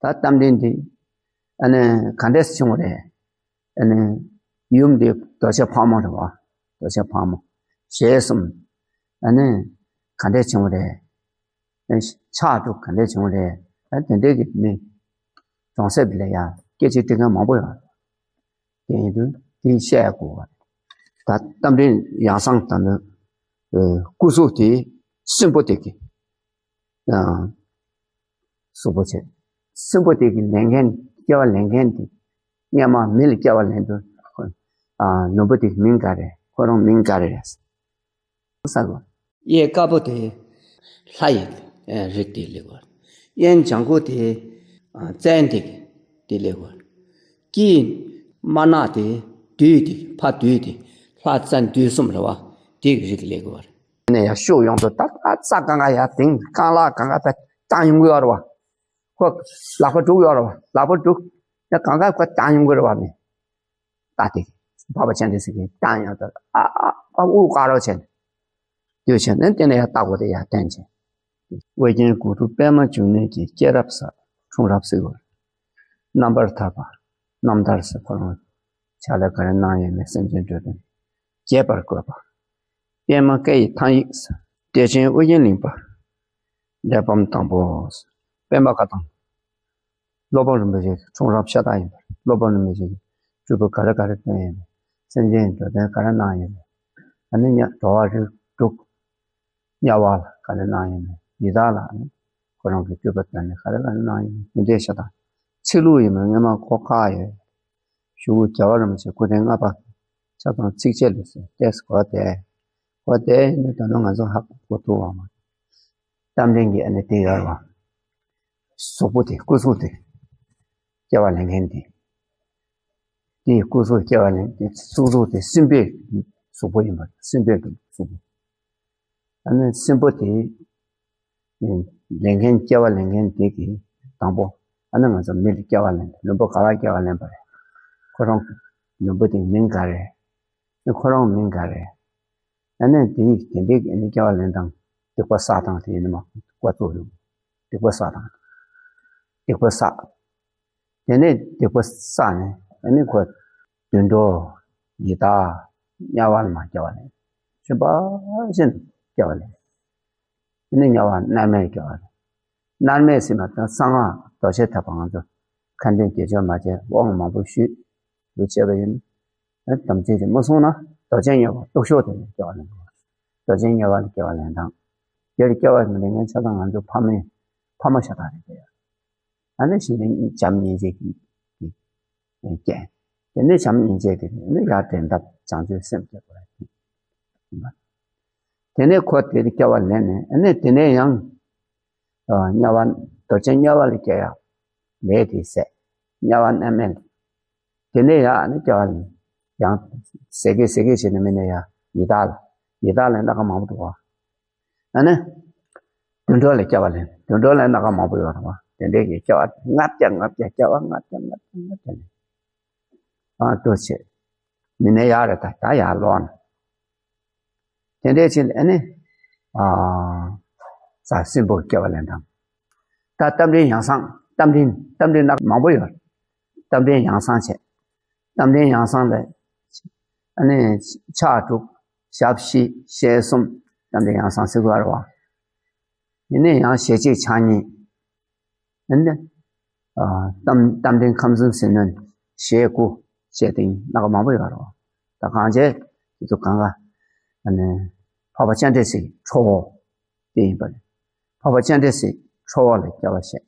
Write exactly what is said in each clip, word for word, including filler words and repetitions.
ད་རྟ་མགྲིན་འདི་ཨ་ནི་ག་འདྲས་བྱུང་བ་རེད། ཨ་ནི་ཡུམ་འདི་རྡོ་རྗེ་ཕག་མོ་རེད་བ། རྡོ་རྗེ་ཕག་མོ། ཞལ་གསུམ། ཨ་ནི་ག་འདྲས་བྱུང་བ་རེད། ཨ་ནི་ཕྱག་དྲུག་ག་འདྲས་བྱུང་བ་རེད། ཨ་དེ་འདྲས་ཀྱི་མི་གྲོང་གསེབ་ལ་ཡ་སྐད་ཆ་དྲི་མཁན་མང་པོ་ཡོད། དེ་ཡིན་དུས་དེ་བཤད་དགོས་པ་རེད། ད་རྟ་མགྲིན་ཡང་གསང་ད་ནི་སྐུ་གཟུགས་དེ་སྲིན་པོ་དེ་གི་གཟུགས་པོ་བྱས། སྲིན་པོ་དེ་གི་ལེན་མཁན་སྐྱེ་བ་ལེན་མཁན་དེ་སྔ་མ་མི་ལ་སྐྱེ་བ་ལེན་དུས་ལུམ་བུ་དེ་གི་མིང་ག་རེ། ཁོ་རང་མིང་ག་རེ་རེད། ས་གོ། གཡས་དཀར་པོ་དེ་ལྷ་ཡི་རིགས་དེ་ལེགས་པར། གཡོན་ལྗང་གུ་དེ་བཙན་དེ་དེ་ལེགས་པར། དཀྱིལ་དམར་ནག་དེ་བདུད་དེ་ཕ་བདུད་དེ་ལྷ་བཙན་བདུད་གསུམ་རེད་བ། དེ་གི་རིགས་ལེགས་པར། ནས་ཡར་ཤུགས་ཡོང་དུས་ད་ད་རྩ་གང་ག་ཡར་དེང་རྐང་ལག་གང་ག་ད་བཏང་ཡོང་གི་ཡོད་རེད་བ། ཁོ་ལག་པ་དཀྲུགས་ཡོད་རེད་བ། ལག་པ་དཀྲུགས་ཡ་གང་ག་ཁོ་བཏང་ཡོང་གི་རེད་བ་མི། ད་དེ་འཕགས་པ་སྤྱན་རས་གཟིགས་ཀྱིས་བཏང་ཡང་ད་ཨ་ཨ་ཨ་དབུགས་དཀར་རོ་བྱས་ནས་སྡོད་བྱས་ནས་དེ་ནས་ཡར་ལྟ་བུ་དེ་ཡར་བསྟན་བྱས། ཨོ་རྒྱན་གུ་རུ་པདྨ་འབྱུང་གནས་ཀྱི་སྐྱེས་རབས་ས་འཁྲུངས་རབས་སི་བར་རྣམ་པར་ཐར་པ། རྣམ་ཐར་ཟེར་ཁོ་རང་ཕྱག་ལས་ག་རེ་གནང་ཡོད་མེད་སེམས་ཅན་འགྲོ་དོན་རྒྱས་པར་བཀོད་པ། པདྨ་བཀའ་ཡི་ཐང་ཡིག་ཟེར། བདེ་ཆེན་ཨོ་རྒྱན་གླིང་པ་གླེགས་བམ་དང་པོ་ཟེར། པདྨ་བཀའ་ཐང་། སློབ་དཔོན་རིན་པོ་ཆེ་འཁྲུངས་རབས་ཤ་སྟག་ཡིན་པ། སློབ་དཔོན་རིན་པོ་ཆེ་གིས་སྤྲུལ་སྐུ་ག་རེ་ག་རེ་སྟོན་ཡོད་མེད། སེམས་ཅན་འགྲོ་དོན་ག་རེ་གནང་ཡོད་མེད། ཨ་ནི་དམྱལ་འགྲོ་བ་རིགས་དྲུག་དམྱལ་བ་ལ་ག་རེ་གནང་ཡོད་མེད། ཡི་དྭགས་ལ་ཨ་ནི་ཁོ་རང་གི་སྤྲུལ་པ་སྟོན་ནས་ག་རེ་ག་རེ་གནང་ཡོད་མེད་དེ་འདྲའི་ཤ་སྟག། ཚིག་ལྷུག་ཡིན་པ་སྔོན་མ་གོ་ཁག་ཡོད། གཞུག་གུ་རྒྱལ་བ་རིན་པོ་ཆེ་སྐུ་ཕྲེང་ལྔ་པ་ཆ་ཚང་ཚིགས་བཅད་ལས་ཟེར་ཏེ་གོ་དེ། གོ་དེ་ནི་ད་ནི་ང་ཚོ་ཧ་གོ་ཐུབ་པ་མ་རེད། རྟ་མགྲིན་གྱི་ཨ་ནི་དེ་ཡོད་རེད་བ། གཟུགས་པོ་དེ་སྐུ་གཟུགས་དེ་སྐྱེ་བ་ལེན་མཁན་དེ། དེའི་སྐུ་གཟུགས་སྐྱེ་བ་ལེན་དེ་སྐུ་གཟུགས་དེ་སྲིན་པོའི་གཟུགས་པོ་ཡིན་པ། སྲིན་པོའི་གཟུགས་པོ། ཨ་ནི་སྲིན་པོ་དེ་ལེན་མཁན་སྐྱེ་བ་ལེན་མཁན་དེ་གིས་དང་པོ་ཨ་ནི་ང་ཚོ་མི་ལ་སྐྱེ་བ་ལེན། ལུམ་བུ་ག་ལ་སྐྱེ་བ་ལེན་པ་རེད། ཁོ་རང་ལུམ་བུ་དེ་མིང་ག་རེ། ཁོ་རང་མིང་ག་རེ། ཨ་ནི་དེ་ཡིས་དེ་འདྲའི་ཨ་ནི་སྐྱེ་བ་ལེན་སྟངས་སྡིག་པ་བསགས་སྟངས་དེ་ཡིན་ནི་མ་ཀོ་ཚོ་ཡོང་། སྡིག་པ་བསགས་སྟངས། སྡིག་པ་བསགས། དེ་ནས་སྡིག་པ་བསགས་ནས་ཨ་ནི་ཁོ་དུད་འགྲོ་ཡི་དྭགས་དམྱལ་བ་ལ་མ་སྐྱེ་བ་ལེན། གཞན་པ་གཞན་སྐྱེ་བ་ལེན། ཨ་ནི་དམྱལ་བ་མནར་མེད་སྐྱེ་བ་ལེན། མནར་མེད་ཟེར་མ་ད་གསང་སྔགས་རྡོ་རྗེ་ཐེག་པ་ང་ཚོ་ཁ་འདོན་དགེ་སྦྱོར་མ་བྱས་དབང་མང་པོ་ཞུས་འདུག་བྱས་པ་ཡིན། དམ་ཚིག་དེ་མ་སྲུང་ན་རྡོ་རྗེ་དམྱལ་བ་སྟུག་ཤོག་དེ་ནས་སྐྱེ་བ་ལེན་དགོས། རྡོ་རྗེ་དམྱལ་བ་ལ་སྐྱེ་བ་ལེན་སྟངས། དེར་སྐྱེ་བ་ལེན་མཁན་ཆ་ཚང་ང་ཚོ་ཕ་མའི་ཕ་མ་ཤ་སྟག་རེད་དེ། ཨ་ནི་གཞི་ནས་བྱམས་སྙིང་རྗེ་གི་རྐྱེན། དེ་ནས་བྱམས་སྙིང་རྗེ་དེ་ནས་ཡར་འགྲན་ཟླ་བྱང་ཆུབ་སེམས་སྐྱེ་དགོས་རེད། དེ་ནས་ཁོ་དེར་སྐྱེ་བ་ལེན་ནས་ཨ་ནི་དེ་ནས་ཡང་དམྱལ་བ་རྡོ་རྗེ་དམྱལ་བ་ལ་སྐྱེ་ཡག་ལས་དེ་ཟད། དམྱལ་བ་མནར་མེད། དེ་ནས་ཡང་ཨ་ནི་སྐྱེ་བ་ལེན། ཡང་ཟད་གི་ཟད་གི་བྱས་ནས་མི་ནས་ཡང་ཡི་དྭགས་ལ། ཡི་དྭགས་ལ་སྣ་ཁ་མང་པོ་འདུག་བ། ཨ་ནི། དུད་འགྲོ་ལ་སྐྱེ་བ་ལེན། དུད་འགྲོ་ལ་སྣ་ཁ་མང་པོ་ཡོད་རེད་བ། དེ་འདྲའི་གི་སྐྱེ་བ་ལྔ་བརྒྱ་ལྔ་བརྒྱ་སྐྱེ་བ་ལྔ་བརྒྱ་ལྔ་བརྒྱ་ལྔ་བརྒྱ་ལེན། ཨ་ལྟོས་བྱེད། མི་ནས་ཡར་རེད་ད་ད་ཡར་ལོག་ན། དེ་འདྲའི་ཕྱིར་ཨ་ནི། ཨ། ས་སྲིན་པོ་སྐྱེ་བ་ལེན་དང་། ད་རྟ་མགྲིན་ཡང་གསང་། རྟ་མགྲིན་རྟ་མགྲིན་སྣ་ཁ་མང་པོ་ཡོད། རྟ་མགྲིན་ཡང་གསང་བྱས། རྟ་མགྲིན་ཡང་གསང་ལས། ཨ་ནི་ཕྱག་དྲུག་ཞབས་བཞི་ཞལ་གསུམ། རྟ་མགྲིན་ཡང་གསང་ཟེར་དགོས་རེད་བ། ཡིན་ནའི་ཡང་ཞལ་གཅིག་ཕྱག་གཉིས། ཨ་ནི། ཨ། རྟ་རྟ་མགྲིན་ཁམས་གསུམ་ཟིལ་གནོན་ཞལ་དགུ་བྱས་ཏེ་སྣ་ཁ་མང་པོ་ཡོད་རེད་བ། ད་གང་བྱས་དེ་ཚོ་གང་ག་ཨ་ནི་འཕགས་པ་སྤྱན་རས་གཟིགས་ཁྲོ་བོ་དེ་ཡིན་པ་རེད། འཕགས་པ་སྤྱན་རས་གཟིགས་ཁྲོ་བོ་ལ་སྐྱེ་བ་བཞེས།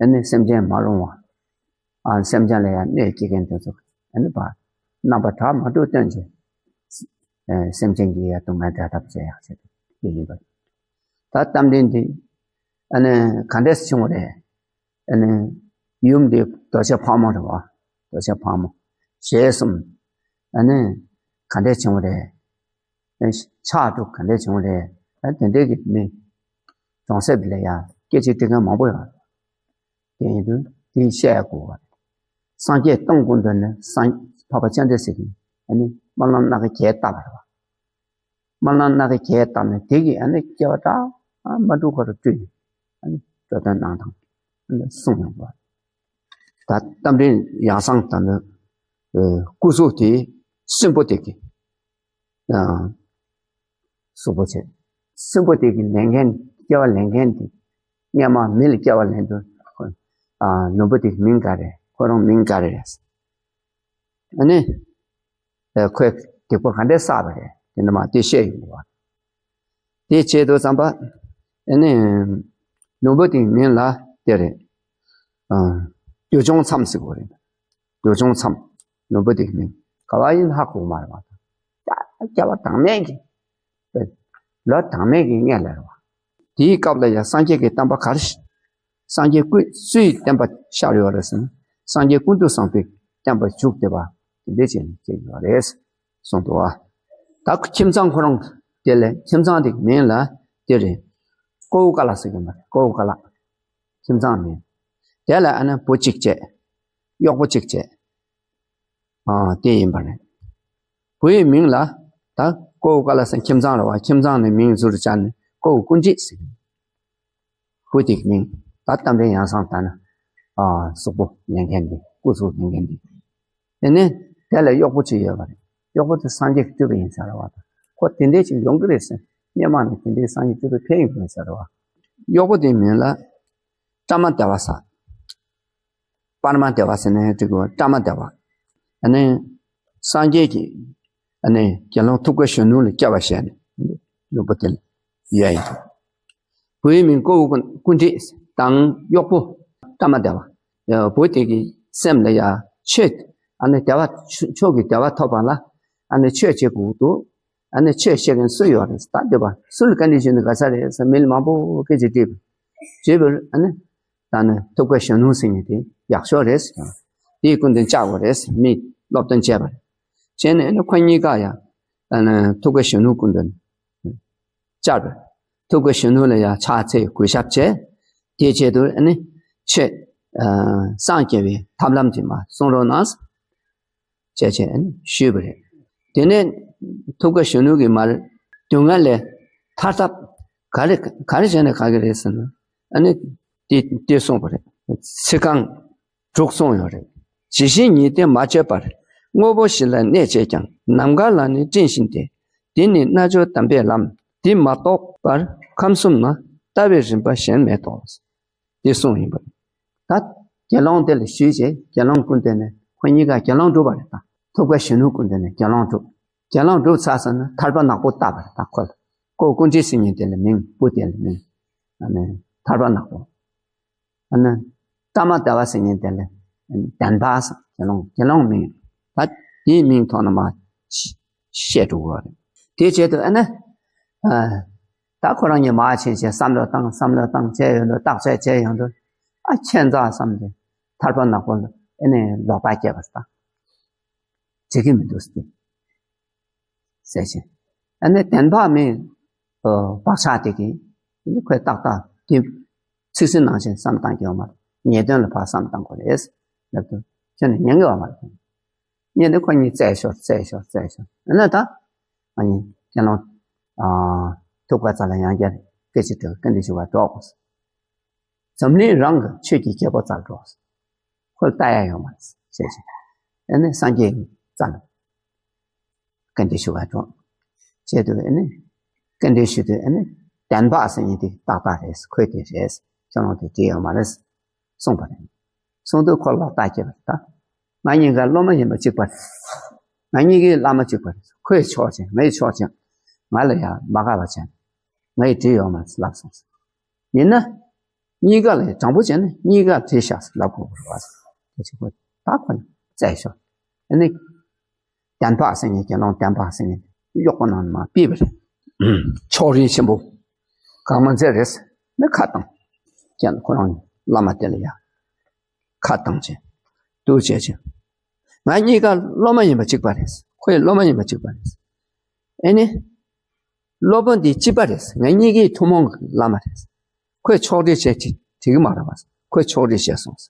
ཨ་ནི་སེམས་ཅན་མ་རུངས་པ། ཨ། སེམས་ཅན་ལ་ཡང་གནོད་སྐྱེལ་མཁན་དེ་ཚོ་ཨ་ནི་བ། རྣམ་པ་དག་མ་འདྲ་སྟོན་བྱས། ཨ། སེམས་ཅན་གྱི་ཡ་སྡུག་བསྔལ་བྲལ་ཐབས་བྱེད་ཡག་བྱེད་དེ་ཡིན་པ་རེད། ད་རྟ་མགྲིན་འདི་ཨ་ནི་ག་འདྲས་བྱུང་བ་རེད། ཨ་ནི་ཡུམ་འདི་རྡོ་རྗེ་ཕག་མོ་རེད་བ། རྡོ་རྗེ་ཕག་མོ། ཞལ་གསུམ། ཨ་ནི་ག་འདྲས་བྱུང་བ་རེད། ཕྱག་དྲུག་ག་འདྲས་བྱུང་བ་རེད། ཨ། དེ་འདྲས་ཀྱི་མི་གྲོང་གསེབ་ལ་ཡ་སྐད་ཆ་དྲི་མཁན་མང་པོ་ཡོད། དེ་ཡིན་དུས་དེ་བཤད་དགོས་པ་རེད། སངས་རྒྱས་སྟོང་དགོངས་དོན་ནི་སངས་འཕགས་པ་སྤྱན་རས་གཟིགས་ཀྱིས་ཨ་ནི་སྨོན་ལམ་སྣ་ཁ་བརྒྱད་བཏབ་པ་རེད་བ། སྨོན་ལམ་སྣ་ཁ་བརྒྱད་བཏབ་ནས་དེ་གིས་ཨ་ནི་སྐྱེ་བ་འདྲ་མ་འགྲོ་ཁ་རུ་སྤྲུལ་ནས་ཨ་ནི་འགྲོ་དོན་གནང་སྟངས་ཨ་ནི་གསུངས་ཡོང་བ། ད་རྟ་མགྲིན་ཡང་གསང་དང་ནི་སྐུ་གཟུགས་དེ་སྲིན་པོ་དེ་གི་གཟུགས་པོ་བྱས། སྲིན་པོ་དེ་གི་ལས་མཁན་སྐྱེ་བ་ལེན་མཁན་དེ་སྔ་མ་མི་ལ་སྐྱེ་བ་ལེན་དུས་ནོར་བུ་དེ་གི་མིང་ག་རེ། ཁོ་རང་མིང་ག་རེ་རེད། ཨ་ནི། ཨ་ཁོས་སྡིག་པ་ག་འདྲས་བསགས་པ་རེད། དེ་འདྲ་མ་དེ་བཤད་ཡོང་གི་བ། དེ་བྱས་དུས་ཙམ་པ། ཨ་ནི། ནོར་བུ་དེའི་མིང་ལ་དེ་རེད། ཨ། འདོད་ཆུང་མཚམས་ཟེར་གོ་རེད། འདོད་ཆུང་མཚམས། ནོར་བུ་དེའི་མིང་ག་བ་ཡིན་ཧ་གོ་མ་རེད་བ། སྐྱེ་བ་གྲངས་མེད་ཀྱི། ལོ་གྲངས་མེད་ཀྱི་སྔས་ལ་རེད་བ། དེའི་སྐབས་ལ་ཡང་སངས་རྒྱས་ཀྱི་བསྟན་པ་ག་རེ། སངས་རྒྱས་ཀུན་སུའི་བསྟན་པ་ཤར་ཡོད་རེད་ཟེར་ན། སངས་རྒྱས་ཀུན་ཏུ་བཟང་པོའི་བསྟན་པ་བཞུགས་བསྡད་པ་དེ་འདྲ་བྱས་ནས་སྐྱེས་ཡོད་རེད་གསུངས་འདུག་བ། ད་ཁྱིམ་ཚང་ཁོ་རང་དེ་ལས་ཁྱིམ་ཚང་དེ་གི་མིང་ལ་དེ་རེད། ཀོའུ་ཀ་ལ་ཟེར་གྱི་མ་རེད། ཀོའུ་ཀ་ལ། ཁྱིམ་ཚང་མིང་། དེ་ལ་ཨ་ནི་བུ་གཅིག་བྱས། གཡོག་པོ་གཅིག་བྱས། ཨ། དེ་ཡིན་པ་རེད། བུ་ཡི་མིང་ལ་ད་ཀོའུ་ཀ་ལ་ཟེར། ཁྱིམ་ཚང་རེད་བ། ཁྱིམ་ཚང་ནས་མིང་ཟུར་དུ་བཅར་ནས་ཀོའུ་ཀུན་དཀྲིས་ཟེར། བུ་དེ་གི་མིང་ད་རྟ་མགྲིན་ཡང་གསང་དང་ནི། ཨ། གཟུགས་པོ་ལེན་མཁན་དེ། སྐུ་གཟུགས་ལེན་མཁན་དེ། དེ་ནས་དེ་ལ་གཡོག་པོ་གཅིག་ཡོད་པ་རེད། གཡོག་པོ་དེ་སངས་རྒྱས་ཀྱི་སྤྲུལ་པ་ཡིན་ས་རེད་བ། ཁོ་དེ་འདྲས་ཅིག་ཡོང་གི་རེད་ཟེར། སྔོན་མ་ནས་དེ་འདྲས་སངས་རྒྱས་སྤྲུལ་པ་ཕེབས་ཡོང་གི་རེད་ཟེར་བ། གཡོག་པོ་དེའི་མིང་ལ་པྲ་མ་དེ་བ་ཟེར། པྲ་མ་དེ་བ་ཟེར་ནས་འགྲིག་གོ། པྲ་མ་དེ་བ། ཨ་ནི་སངས་རྒྱས་ཀྱིས་ཨ་ནི་དགེ་སློང་ཐུབ་དཀའི་གཞོན་ནུ་ལ་སྐྱེ་བ་བཞེས་ནས་ནོར་བུ་དེ་ལ་ཡོད་ཡིན། བུའི་མིང་ཀོའུ་ཀུན་དཀྲིས་དང་གཡོག་པོ་པྲ་མ་དེ་བ། བུ་དེ་གི་སེམས་ལ་ཡ་ཆོས། ཨ་ནི་དེ་བ་ཆོས་ཀྱི་དེ་བ་ཐོབ་པ་ལ། ཨ་ནི་ཆོས་བྱེད་དགོས་འདུག་ཨ་ནི་ཆོས་བཤད་མཁན་སུ་ཡོད་རེད། ད་འདི་བ་སུ་ལ་བཀའ་འདྲི་ཞུས་ན་དགའ་ས་རེད་ཟེར་མི་ལ་མང་པོ་སྐད་ཆ་དྲིས་པ། དྲིས་པར་ཨ་ནི། ད་ནི་ཐུབ་དཀའི་གཞོན་ནུ་ཟེར་མཁན་དེ་ཡག་ཤོས་རེད་ཟེར། དེའི་སྐུ་མདུན་བཅར་དགོས་རེད་ཟེར། མི་སློབ་སྟོན་བྱས་པ་རེད། བྱས་ནས་ཨ་ནི་ཁོ་གཉིས་ཀ་ཡང་ཨ་ནི་ཐུབ་དཀའི་གཞོན་ནུ་སྐུ་མདུན་བཅར་བ་རེད། ཐུབ་དཀའི་གཞོན་ནུ་ལ་ཡང་ཕྱག་འཚལ་གུས་ཞབས་བྱས། དེའི་ཆེད་དུ་ཨ་ནི་ཆོས། ཨ། སངས་རྒྱས་པའི་ཐབས་ལམ་དེ་མར་གསུང་རོགས་གནང་། བྱས་བྱས་ཨ་ནི་ཞུས་པ་རེད། དེ་ནས་ཐུབ་དཀའི་གཞོན་ནུ་གིས་མར་སྡུག་བསྔལ་ལས་ཐར་ཐབས་ག་རེ་ག་རེ་བྱས་ན་དགའ་གི་རེད་ཟེར་ན། ཨ་ནི་དེ་དེ་གསུངས་པ་རེད། ཚིག་རྐང་དྲུག་གསུངས་ཡོད་རེད། ཇི་ཞིག་ཉིད་དེ་མ་བརྗོད་པར། དངོས་པོ་བཞི་ལ་གནས་བྱེད་ཀྱང་། ནམ་མཁའ་ལ་ནི་སྤྲིན་བཞིན་ཏེ། འདི་ནི་རྣལ་འབྱོར་དམ་པའི་ལམ། འདི་མ་རྟོགས་པར་ཁམས་གསུམ་ན། ལྟ་བའི་རིམ་པ་གཞན་མེད་དོ། འདི་གསུངས་ཡིན་པ་རེད། ད་དགེ་སློང་དེ་ལ་ཞུས་རྗེས་དགེ་སློང་སྐུ་མདུན་ནས་ཁོ་གཉིས་ཀ་དགེ་སློང་སྒྲུབ་པ་རེད། ད་ཐུབ་དཀའི་གཞོན་ནུ་སྐུ་མདུན་ནས་དགེ་སློང་སྒྲུབ། དགེ་སློང་སྒྲུབ་ཚར་སོང་ན་ཐར་པ་ནག་པོ་བཏགས་པ་རེད། ད་ཁོ་ལ་ཀོའུ་ཀུན་དཀྲིས་ཟེར་མཁན་དེ་ལ་མིང་བུ་དེ་ལ་མིང་། ཨ་ནི་ཐར་པ་ནག་པོ། ཨ་ནི་པྲ་མ་དེ་བ་ཟེར་མཁན་དེ་ལ་བདེན་པ་ཟེར། དགེ་སློང་དགེ་སློང་མིང་། ད་དེའི་མིང་ཐོག་ནས་མར་བཤད་འགྲོ་གི་རེད། དེའི་ཆེད་དུ་ཨ་ནི། ཨ། ད་ཁོ་རང་གཉིས་མར་ཕྱིན་བྱས་བསམ་བློ་བཏང་བསམ་བློ་བཏང་བྱས་ཡོང་དུས་བརྟག་དཔྱད་བྱས་ཡོང་དུས། ཨ། ཁྱད་མཚར་བསམ་སྟེ་ཐར་པ་ནག་པོ་ལ་ཨ་ནི་ལོག་ལྟ་སྐྱེས་པ་དང་། བྱེད་ཀྱི་མི་འདུག་ཟེར་ཏེ། ཟེར་བྱས། ཨ་ནི་བདེན་པ་མིན། ཨ། བག་ཆགས་དེ་གིས་ཨ་ནི་ཁོས་ཏག་ཏག་དེ་ཚིག་ཟིན་ནང་བཞིན་བསམ་བཏང་གི་ཡོད་མ་རེད། ངེས་དོན་ལ་ཕར་བསམ་བཏང་དགོས་རེད་ལབ་དུས་ཁྱོན་ནས་ཉན་གི་ཡོད་མ་རེད། ཉན་ནས་ཁོ་གཉིས་རྩད་ཤོར་རྩད་ཤོར་རྩད་ཤོར། ཨ་ནི་ད་ཨ་ནི་དགེ་སློང་། ཨ། ཐུབ་དཀའ་རྩ་ལ་ཡང་བསྐྱར་སྐད་ཆ་དྲིས། བཀའ་འདྲི་ཞུ་བར་འགྲོ་དགོས། འཛམ་གླིང་རང་གི་ཆོས་ཀྱི་རྒྱལ་པོ་རྩར་འགྲོ། ཁོ་ལ་ལྟ་ཡ་ཡོད་མ་རེད་ཟེར་བྱས། ཨ་ནི་སངས་རྒྱས་ཀྱི་རྩ་ལ་བཀའ་འདྲི་ཞུ་བར་འགྲོ། བྱས་དུས་ཨ་ནི་བཀའ་འདྲི་ཞུ་དུས་ཨ་ནི་བདེན་པ་ཟེར་མཁན་དེ་ཏག་ཏག་རེད། ཁོས་དེ་རེད། ཁྱོད་རང་དེ་བྲིས་ཡོད་མ་རེད་གསུངས་པ་རེད། གསུངས་དུས་ཁོ་ལོག་ལྟ་སྐྱེས་པ་རེད། ད་ང་གཉིས་ཀ་སློབ་མ་ཡིན་པ་གཅིག་པ་རེད། ང་གཉིས་ཀའི་བླ་མ་གཅིག་པ་རེད། ཁོས་ཆོག་ཅིང་ངས་ཆོག་ཅིང་ང་ལ་ཡང་མ་དགའ་བ་བྱས། ངས་བྲིས་ཡོད་མ་རེད་ལབ་སོང་། ཡིན་ན། གཉིས་ཀ་ལ་དྲང་པོ་བྱས་ན་གཉིས་ཀ་བྲིས་བཞག་ཟེར་ལབ་དགོས་པ་རེད་བ། དེ་ཕྱི་ཁོ་ད་ཁོ་རྩད་ཤོར། ཨ་ནི། བདེན་པ་ཟེར་མཁན་དགེ་སློང་བདེན་པ་ཟེར་མཁན་གཡོག་པོ་ནང་ནས་མར་ཕུད་པ་རེད། ཕྱོགས་རིས་ཆེན་པོ། གང་མ་མཛད་རེད་ཟེར་ནས་ཁ་བཏང་། ཀྱང་ཁོ་རང་བླ་མ་དེ་ལ་ཡ་ཁ་བཏང་བྱས། འདུག་བྱས་བྱས། ང་གཉིས་ཀ་སློབ་མ་ཡིན་པ་གཅིག་པ་རེད། ཁོའི་སློབ་མ་ཡིན་པ་གཅིག་པ་རེད། ཨེ་ནི། སློབ་དཔོན་འདི་གཅིག་པ་རེད། ང་གཉིས་ཀའི་ཐུན་མོང་གི་བླ་མ་རེད། ཁོས་ཕྱོགས་རིས་བྱས་ཅིག་བྲིས་གི་མ་རེད་པ། ཁོས་ཕྱོགས་རིས་བྱས་སོང་།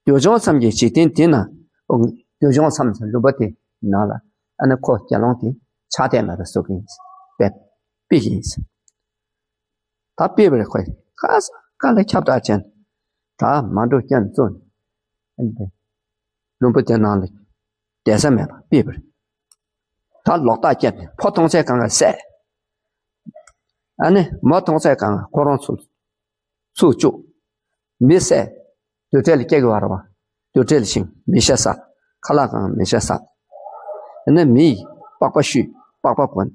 འདོད་ཆུང་མཚམས་ཀྱི་འཇིག་རྟེན་འདི་ན། འོ། འདོད་ཆུང་མཚམས་ཟེར་ལུང་པ་དེ་ནང་ལ་ཨ་ནི་ཁོ་དགེ་སློང་དེ་ཕྱག་དེབ་ལ་རེ་བཟོ་གི་ཡིན། དཔེ་ཕུལ་གི་ཡིན། ད་ཕུལ་བ་རེད། ཁོས་ཁ་ས་ཁ་ལ་ཁྱབ་བསྒྲགས་བྱས། ད་མ་འགྲོ་སྐྱོན་བཙུགས། ཨ་ནི་ལུམ་བུ་དེ་ནང་ལ་བསྡད་ས་མེད་པ་ཕུད་པ་རེད། ད་ལོག་ལྟ་སྐྱེས་ནས་ཕོ་མཐོང་ཚད་གང་ག་བསད། ཨ་ནི་མོ་མཐོང་ཚད་གང་ག་ཁོ་རང་ཚུར་ཚུར་བཅུག་མི་བསད། དུར་ཁྲོད་ལ་སྐྱེ་དགོས་པ་རེད་བ། དུར་ཁྲོད་ལ་ཤིང་མེ་ཤ་ཟ། ཁ་ལག་གང་མེ་ཤ་ཟ། ཨ་ནི་མི་ཡི་པགས་པ་བཤུས། པགས་པ་གོན།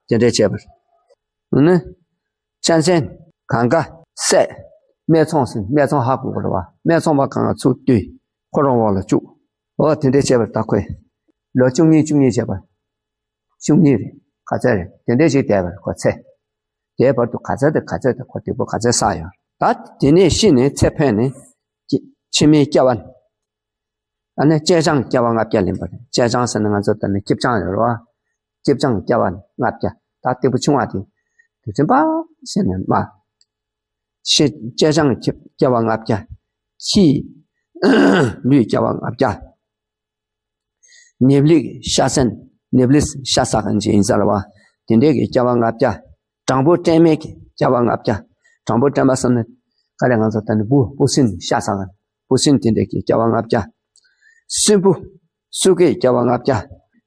དེ་འདྲས་བྱས་པ་རེད། ཨ་ནི་གཅན་གཟན་གང་ག་བསད། སྨད་འཚོང་ཟེར་སྨད་འཚོང་ཧ་གོ་དགོས་རེད་བ། སྨད་འཚོང་པ་གང་ག་ཚུར་བཏུལ། ཁོ་རང་འོག་ལ་བཅུག་འོ་དེ་འདྲས་བྱས་པ་རེད། ད་ཁོས་ལོ་བཅུ་གཉིས་བཅུ་གཉིས་བྱས་པ། བཅུ་གཉིས་རེད། ག་ཚོད་རེད། དེ་འདྲས་ཞིག་བསྡད་པ་རེད་ཁོ་ཚེ། དེའི་བར་དུ་ག་ཚོད་དང་ག་ཚོད་དང་ཁོ་སྡུག་པོ་ག་ཚོད་བསགས་ཡོད། ད་དེ་ནས་ཤི་ནས་ཚེ་འཕོས་ནས་ཕྱི་མའི་སྐྱེ་བ། ཨ་ནི་ལྕེ་སྦྱང་སྐྱེ་བ་ལྔ་བརྒྱ་ལེན་པ་རེད། ལྕེ་སྦྱང་ཟེར་ན་ང་ཚོ་ད་ནི་སྐྱིབས་སྦྱང་ཡོད་རེད་བ། སྐྱིབས་སྦྱང་སྐྱེ་བ་ལྔ་བརྒྱ། ད་སྡིག་པ་ཆུང་བ་དེ་དེ་རིམ་པ་བྱས་ནས་མ། ཤི་ལྕེ་སྦྱང་སྐྱེ་བ་ལྔ་བརྒྱ། ཁྱི་ལུས་སྐྱེ་བ་ལྔ་བརྒྱ། ནེབ་ལིག་ཤ་ཟན། ནེབ་ལིག་ཤ་ཟ་མཁན་ཅིག་ཡིན་ས་རེད་བ། དེ་འདྲས་ཀྱི་སྐྱེ་བ་ལྔ་བརྒྱ། སྦྲང་བུ་སྐྲན་མེད་ཀྱི་སྐྱེ་བ་ལྔ་བརྒྱ། སྦྲང་བུ་སྐྲན་མ་ཟེར་ན་ག་རེ་ང་ཚོ་ད་ནི་འབུ་འབུ་སྲིན་ཤ་ཟ་མཁན་འབུ་སྲིན་དེ་འདྲས་ཀྱི་སྐྱེ་བ་ལྔ་བརྒྱ། སྲིན་བུ་སྲུ་གུའི་སྐྱེ་བ་ལྔ་བརྒྱ།